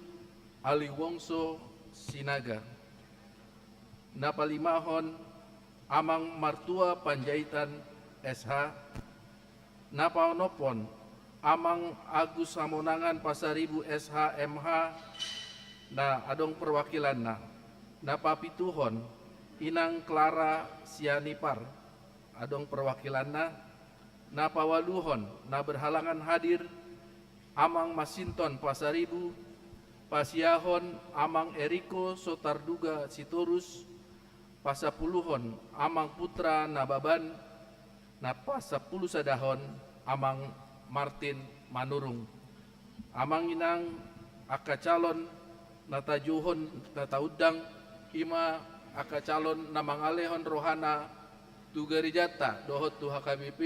Aliwongso Sinaga. Na palimahon Amang Martua Panjaitan, S H. Na paonomhon Amang Agus Hamonangan Pasaribu, S H, M H, na adong perwakilanna. Na papituhon Inang Clara Sianipar, adong perwakilanna. Na paualuhon na berhalangan hadir, Amang Masinton Pasaribu, pasiahon Amang Eriko Sotarduga Sitorus, pasampuluhon Amang Putra Nababan, na pasampulusadahon Amang Martin Manurung. Amang inang, angka calon na tajouhon, na taundang, i ma angka calon na mangalehon rohana tu garejanta dohot tu H K B P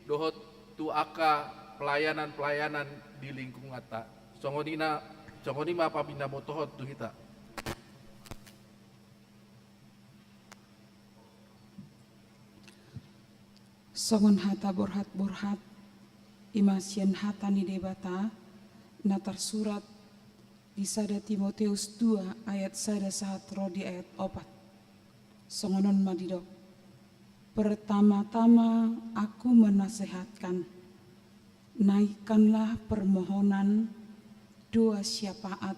dohot tu angka pelayanan-pelayanan di lingkunganta. Songon i na, songon i ma pamindamotohon tu hita. Songon hata borhat-borhat, i ma sian hata ni Debata na tarsurat di sada Timoteus dua ayat sada sahat ro di ayat opat. Songon on ma didok. Pertama-tama aku menasehatkan, naikkanlah permohonan, doa syafaat,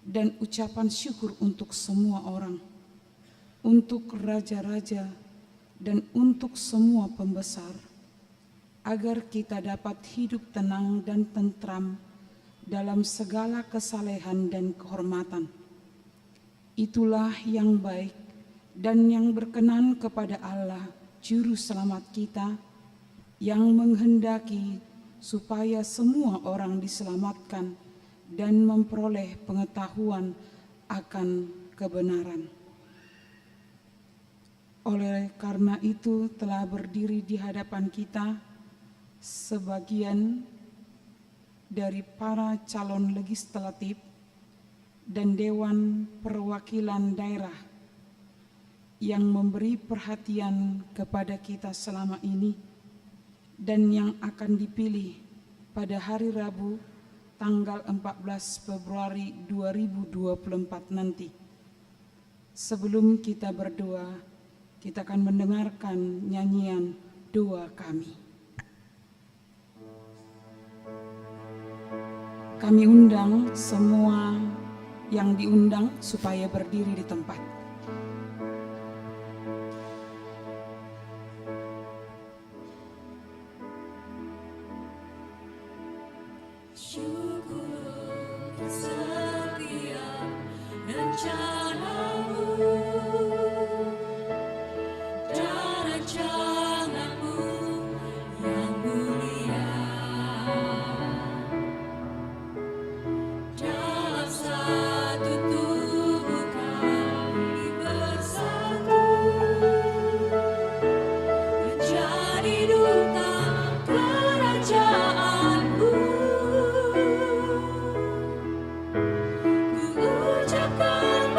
dan ucapan syukur untuk semua orang, untuk raja-raja, dan untuk semua pembesar, agar kita dapat hidup tenang dan tentram dalam segala kesalehan dan kehormatan. Itulah yang baik dan yang berkenan kepada Allah, Juru Selamat kita, yang menghendaki supaya semua orang diselamatkan dan memperoleh pengetahuan akan kebenaran. Oleh karena itu, telah berdiri di hadapan kita sebagian dari para calon legislatif dan Dewan Perwakilan Daerah yang memberi perhatian kepada kita selama ini dan yang akan dipilih pada hari Rabu, tanggal empat belas Februari dua ribu dua puluh empat nanti. Sebelum kita berdoa, kita akan mendengarkan nyanyian doa kami. Kami undang semua yang diundang supaya berdiri di tempat. Syukur untuk setiap rencanamu dan rancanganmu yang mulia. Dalam satu tubuh kami bersatu menjadi duta kerajaan-Mu. Ku ucapkan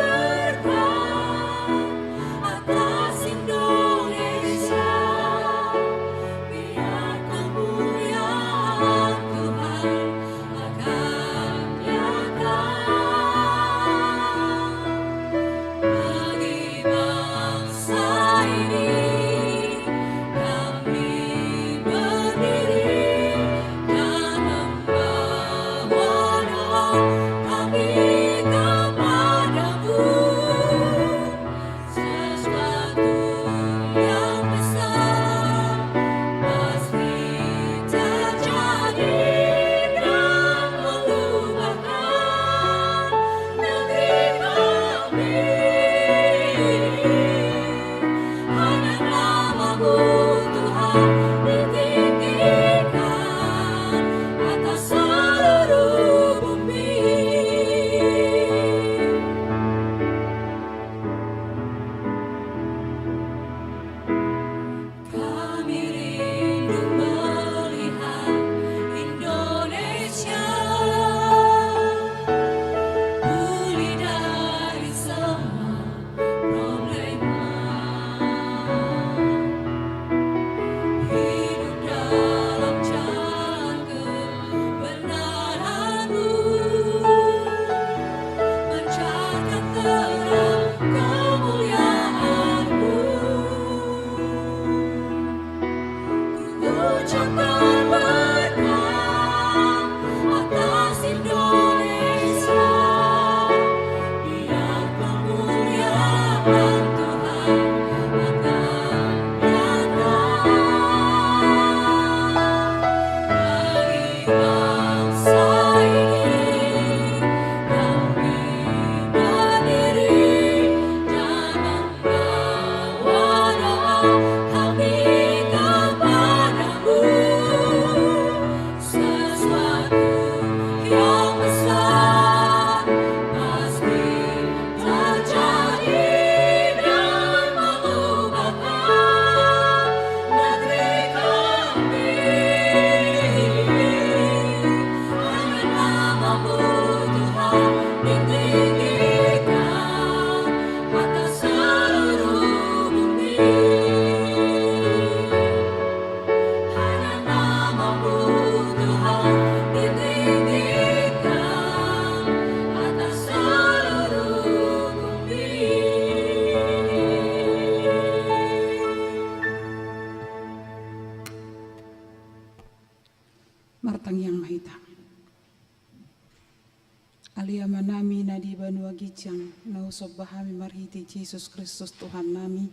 Banua ginjang, na husomba hami marhite Jesus Kristus Tuhan nami,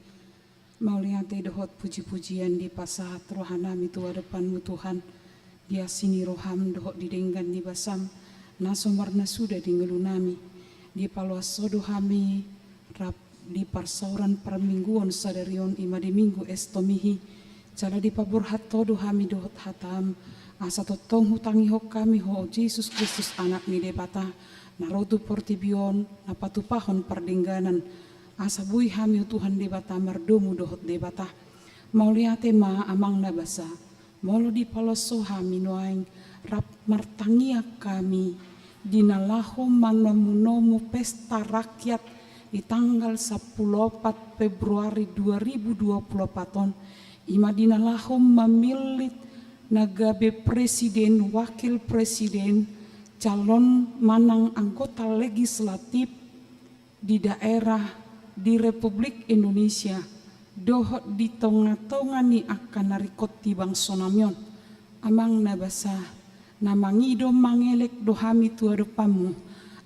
mauliate dohot puji-pujian dipasahat roha nami tu adopanmu Tuhan, di asi ni roham dohot di denggan ni basam, na so marnasuda di ngolu nami, dipaloas Ho do hami rap di parsaoran parmingguon sadari on, i ma di Minggu Estomihi, jala dipaborhat Ho do hami dohot hatam, asa tongtong hutangihon hami Ho Jesus Kristus Anak ni Debata, na ro tu portibi on, na patupahon pardengganan, asa boi hami tu Tuhan Debata mardomu dohot Debata. Mauliate ma Amang na basa, molo dipaloas Ho hami nuaeng rap martangiang hami di na laho manomu-nomu pesta rakyat di tanggal sampulu opat Februari dua ribu dua pulu opat on, i ma di na laho mamillit na gabe presiden, wakil presiden, calon manang anggota legislatif di daerah di Republik Indonesia dohot di tonga-tonga ni angka na ringkot di bangso nami on. Amang na basa, na mangido mangelek do hami tu adopanmu,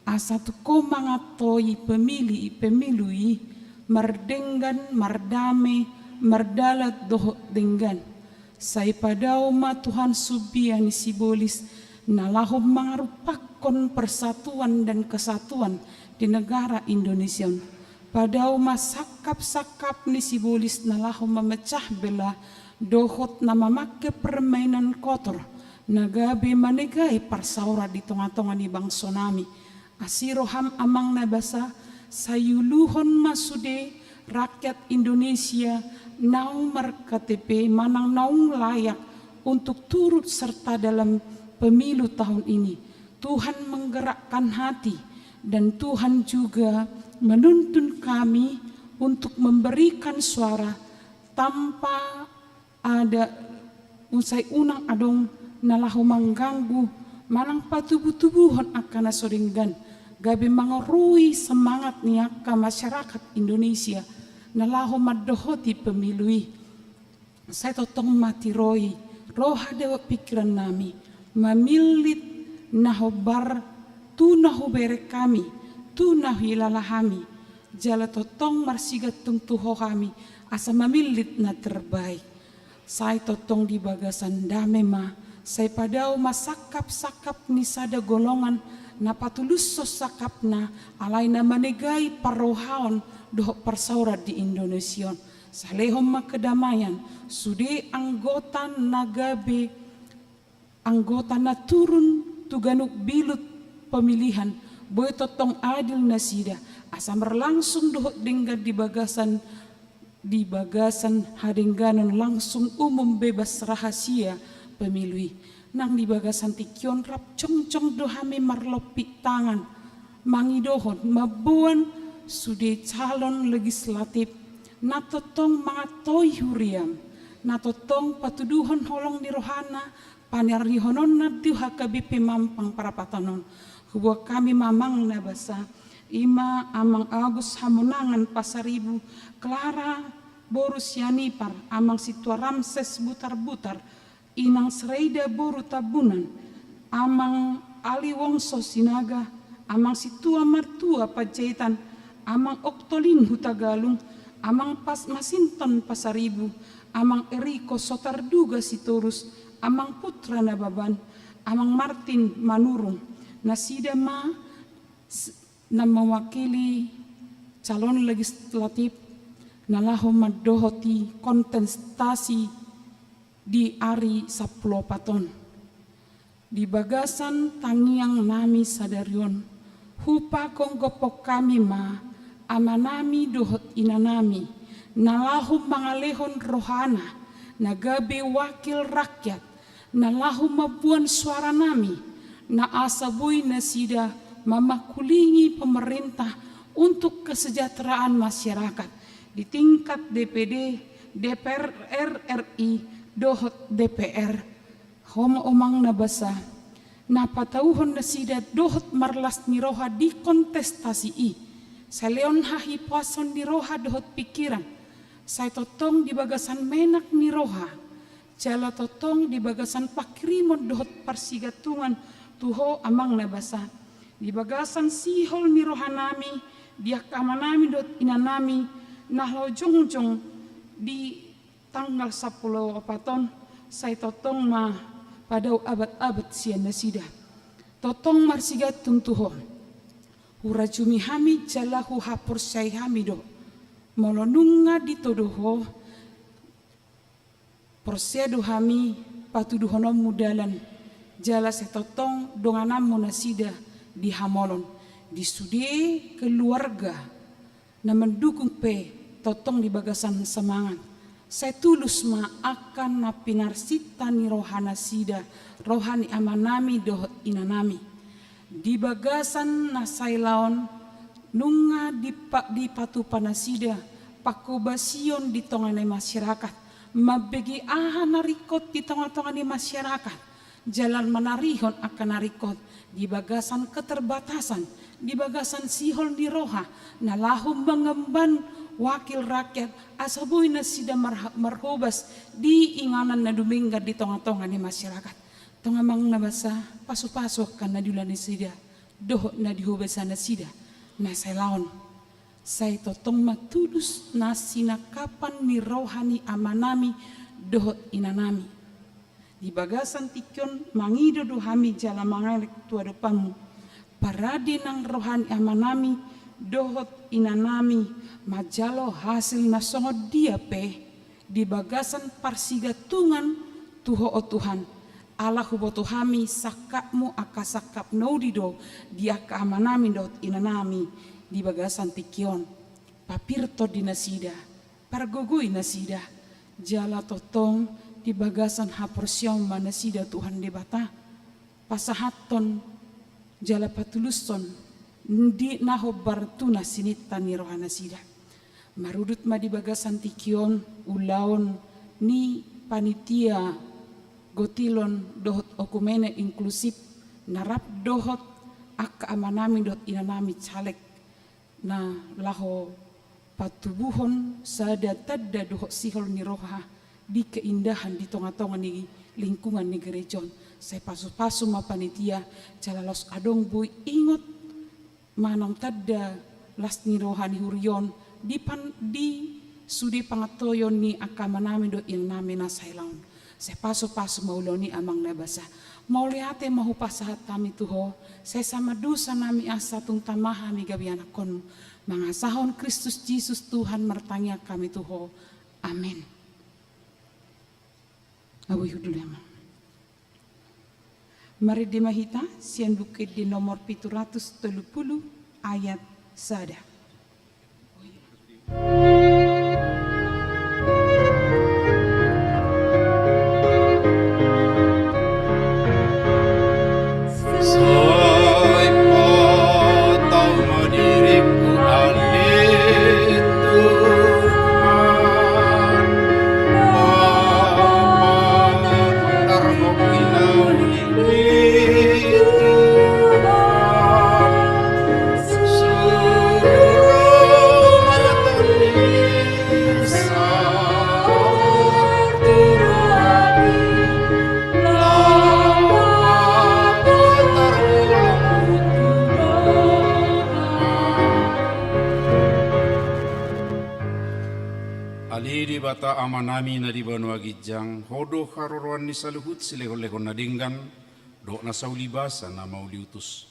asa tung ho mangatoi pemili-, pemilu i mardenggan, mardame, mardalan dohot denggan. Sai padao ma Tuhan sumbia ni sibolis na laho mangarupakkon persatuan dan kesatuan di negara Indonesia on. Padao ma sangkap-sangkap ni sibolis na laho mamecah belah dohot na mamangke permainan kotor na gabe manegai parsaoran di tonga-tonga ni bangso nami. Asi roham Amang na basa, sai uluhon ma sude rakyat Indonesia naung mar-K T P manang naung layak untuk turut serta dalam pemilu tahun ini. Tuhan menggerakkan hati dan Tuhan juga menuntun kami untuk memberikan suara tanpa ada, sai unang adong na laho mangganggu manang patubu-tubuhon angka na so denggan, gabe mangarui semangat ni angka masyarakat Indonesia na laho mandohoti pemilu i. Sai tongtong ma tiroi roha dohot pingkiran nami mamillit na hombar tu na hubereng hami, tu na huilala hami, jala tongtong marsigantung tu Ho hami asa mamillit na terbaik. Sai tongtong di bagasan dame ma, sai padao ma sangkap-sangkap ni sada golongan na patulushon sangkapna, alai na manegai parrohaon dohot parsaoran di Indonesia on. Sai lehon ma kedamaian sude anggota na gabe anggota na turun tu ganup bilut pemilihan, boi tongtong adil nasida, asa marlangsung dohot denggan di bagasan, di bagasan hadengganon langsung umum bebas rahasia pemilu i. Nang di bagasan tingki on rap jongjong do hami marlompit tangan mangidohon mamboan sude calon legislatif na tongtong mangatoi huriam, na tongtong patuduhon holong ni rohana, panarihononna tu H K B P Mampang Perapatan on. Huboan hami ma Amang na basa, i ma Amang Agus Hamonangan Pasaribu, Klara boru Sianipar, Amang Sintua Ramses Butarbutar, Inang Sreida boru Tambunan, Amang Ali Wongso Sinaga, Amang Sintua Martua Panjaitan, Amang Oktolin Hutagalung, Amang Pas Masinton Pasaribu, Amang Eriko Sotarduga Sitorus, Amang Putra Nababan, Amang Martin Manurung. Nasida ma s-, na mewakili calon legislatif na laho mandohoti kontestasi di ari sampulu opat on. Di bagasan tangiang nami sadari on, hupagomgophon hami ma amanami dohot inanami, na laho mangalehon rohana, na gabe wakil rakyat, na laho mamboan suaranami, na asa boi nasida mamakulingi pemerintah untuk kesejahteraan masyarakat di tingkat D P D, D P R R I, dohot D P R. Ho ma Amang na basa, na patauhon nasida dohot marlas ni roha di kontestasi i, sai lehon hahipason ni roha dohot pingkiran, sai tongtong di bagasan menak ni roha, jala tongtong di bagasan panghirimon dohot parsigantungan tu Ho Amang na basa. Di bagasan sihol ni rohanami, di angka amanami dohot inanami, na laho jongjong di tanggal sampulu opat on, sai tongtong ma padao abad-abad sian nasida. Tongtong marsigantung tu Ho. Hurajumi hami jala huhaporseai hami do, molo nunga ditodo Ho, porsea do hami patuduhononmu dalan, jala sai tongtong dongananmu nasida di hamolon, di sude keluarga na mandukung pe tongtong di bagasan semangat. Sai tulus ma angka na pinarsinta ni rohanasida, roha ni amanami dohot inanami. Di bagasan na sai laon, nunga dipa-, dipatupa nasida panghobasion di tonga ni masyarakat, mambege aha na ringkot di tonga-tonga ni masyarakat, jala manarihon angka na ringkot di bagasan keterbatasan, di bagasan sihol ni roha, na laho mangemban wakil rakyat, asa boi nasida marha-, marhobas di inganan na dumenggan di tonga-tonga ni masyarakat. Tong Amang na basa, pasu-pasu angka na diula nasida dohot na dihobasan nasida na sai laon. Sai tongtong ma tulus na sinangkapan ni roha ni amanami dohot inanami. Di bagasan tingki on mangido do hami jala mangalek tu adopanmu, parade nang roha ni amanami dohot inanami manjalo hasil na songon dia pe di bagasan parsigantungan tu Ho, o Tuhan. Ala huboto hami sangkapmu angka sangkap na uli do di angka amanami dohot inanami di bagasan tingki on. Papir tondi nasida, pargogoi nasida, jala tongtong di bagasan haporseaon ma nasida Tuhan Debata, pasahathon jala patulushon di na hombar tu na sininta ni rohanasida. Marudut ma di bagasan tingki on ulaon ni panitia gotilon dohot okumene inklusif na rap dohot angka amanami dohot inanami caleg na laho patubuhon sada tanda dohot sihol ni roha di keindahan di tonga-tonga ni lingkungan ni gereja on. Sai pasu-pasu ma panitia, jala laos adong boi ingot manang tanda las ni roha ni huria on di pan-, di sude pangantoion ni angka amanami dohot inanami na sai laon. Sai pasu-pasu ma ulaon i Amang na basa. Mauliate ma hupasahat hami tu Ho, sesa ma dosanami asa tung tama hami gabe anakkonmu. Mangasahon Kristus Jesus Tuhan martangiang hami tu Ho. Amen. Abu Yudulema. Marende ma hita sian Buku Ende nomor pitu ratus tolu pulu ayat sada. Sai patau ma diringku ale Tuhan, Bapa, tarhobui na uli. Ale Debata Amanami na di banua ginjang, Ho do haroroan ni saluhut silehon-lehon na denggan, dohot na saulibasa na mauliutus.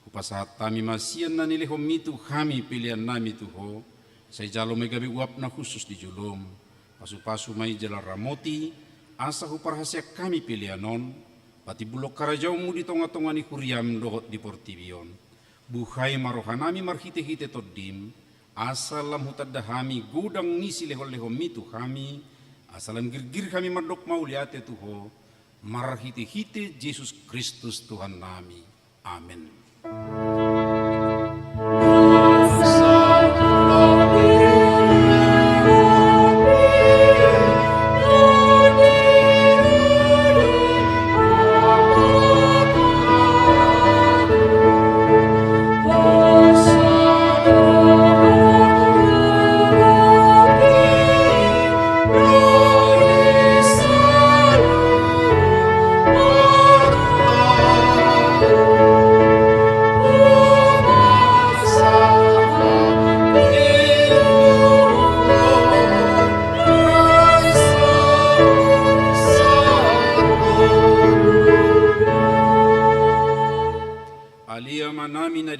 Hupasahat hami ma sian na nilehonmi tu hami peleannami tu Ho, sai jalo ma i gabe uap na hushus di jolom. Pasu-pasu ma i jala ramoti, asa huparhaseang hami pelean on, patimbulhon harajaonmu di tonga-tonga ni huriam dohot di portibi on. Buhai ma rohanami marhite-hite tondim, asa lam hutanda hami godang ni silehon-lehonmi tu hami, asa lam girgir hami mandok mauliate tu Ho, marhite-hite Jesus Kristus Tuhannami. Amen.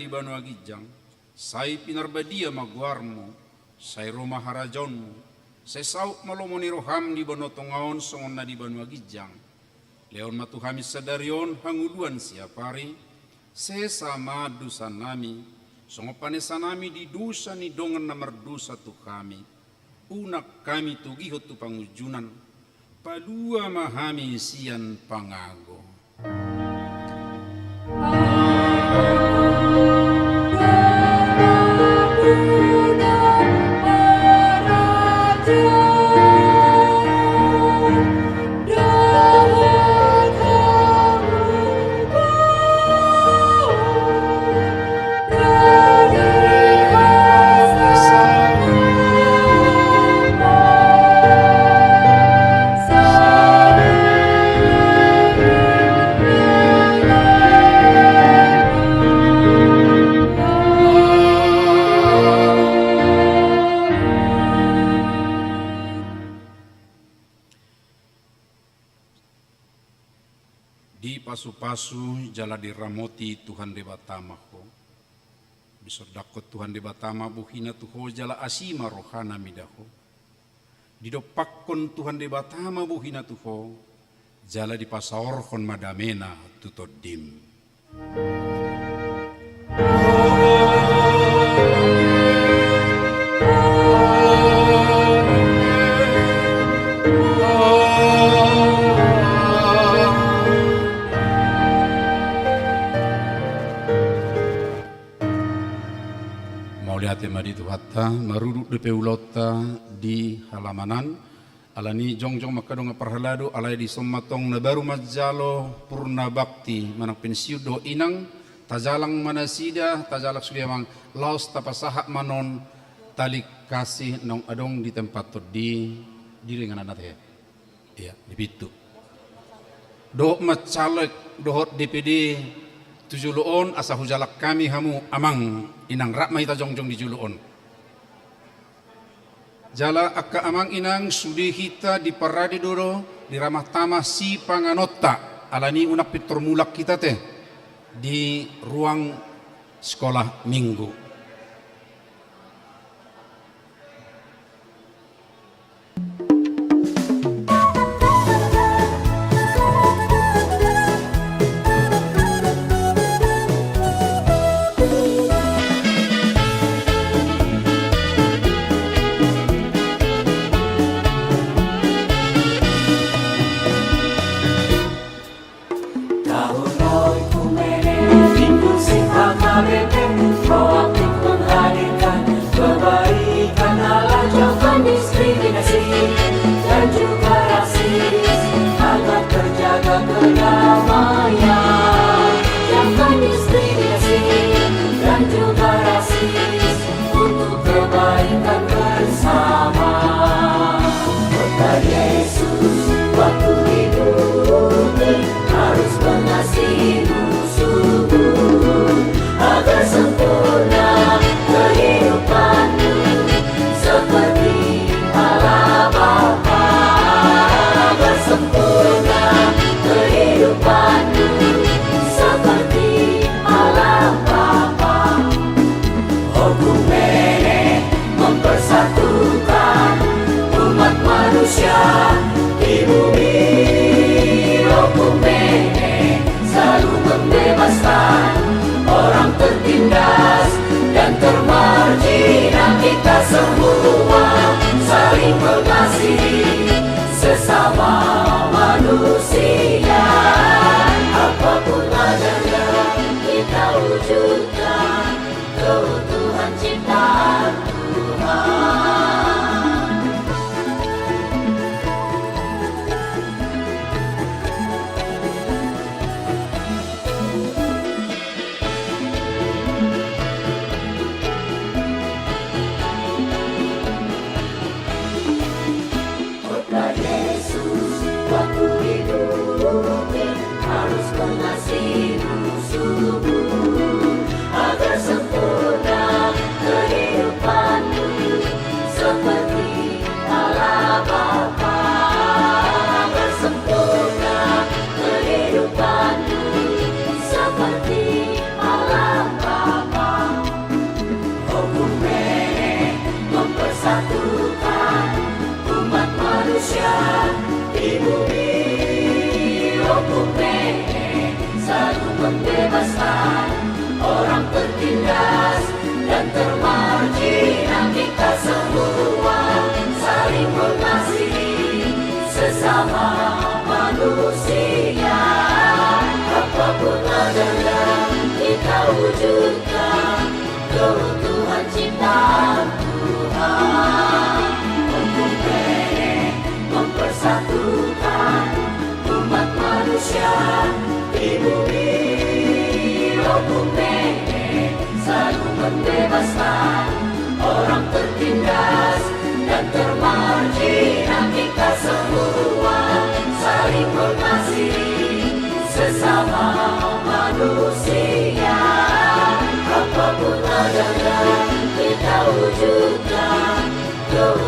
banua ginjang, sai pinarbadia ma goarmu, sai ro ma harajaonmu, sai saut ma lomo ni roham di banua tonga on songon na di banua ginjang. Lehon ma tu hami sadari on hangoluan siapari, sesa ma dosanami, songon panesanami di dosa ni dongan na mardosa tu hami. Unang hami togihon tu pangunjunan, palua ma hami sian pangago. Dipasupasu jala diramoti Tuhan Debata ma ho. Disondangkon Tuhan Debata ma bohina tu ho jala asi ma rohana mida ho. Didompakkon Tuhan Debata ma bohina tu ho, jala dipasaorhon ma damena tu tondim. Mauliate ma di Tuhanta, marudut dope ulaonta di halaman an. Alani jongjong ma angka dongan parhalado, alai dison ma tong na baru manjalo purna bakti manang pensiun dohot inang, tajalang ma nasida, tajalang sude amang, laos tapasahat ma non tali kasih naung adong di tempat on di, di ringanan ate. Iya, di pintu. Dohot ma caleg, dohot D P D tu jolo on, asa hujalang hami hamu amang inang, rap ma hita jongjong di jolo on. Jala angka amang inang, sude hita diparade do, do di ramah tamah sipanganonta, alani unang pintor mulak hita ate di ruang sekolah minggu. Taon oikumene, Minggu Simpang H K B P, proaktif menghadirkan kebaikan ala jauhkan diskriminasi dan juga rasis, agar terjaga kedamaian. Jauhkan diskriminasi dan juga rasis untuk kebaikan bersama. Kata Yesus, waktu hidup harus mengasihi musuhmu, agar sempurna kehidupanmu seperti Allah Bapa. Agar sempurna kehidupanmu seperti Allah Bapa. Oikumene mempersatukan umat manusia di bumi. Oikumene selalu membebaskan orang tertindas dan termarjinal. Kita semua saling mengasihi sesama manusia. Apapun adanya kita wujudkan keutuhan ciptaan Tuhan. Orang tertindas dan termarjinal, kita semua saling mengasihi sesama manusia. Apapun adanya, kita wujudkan keutuhan ciptaan Tuhan. Hukum Bene mempersatukan umat manusia di bumi. Hukum Bene selalu membebaskan orang tertindas dan termarjinal. Kita semua saling mengasihi sesama manusia. Apapun adanya, kita wujudkan keutuhan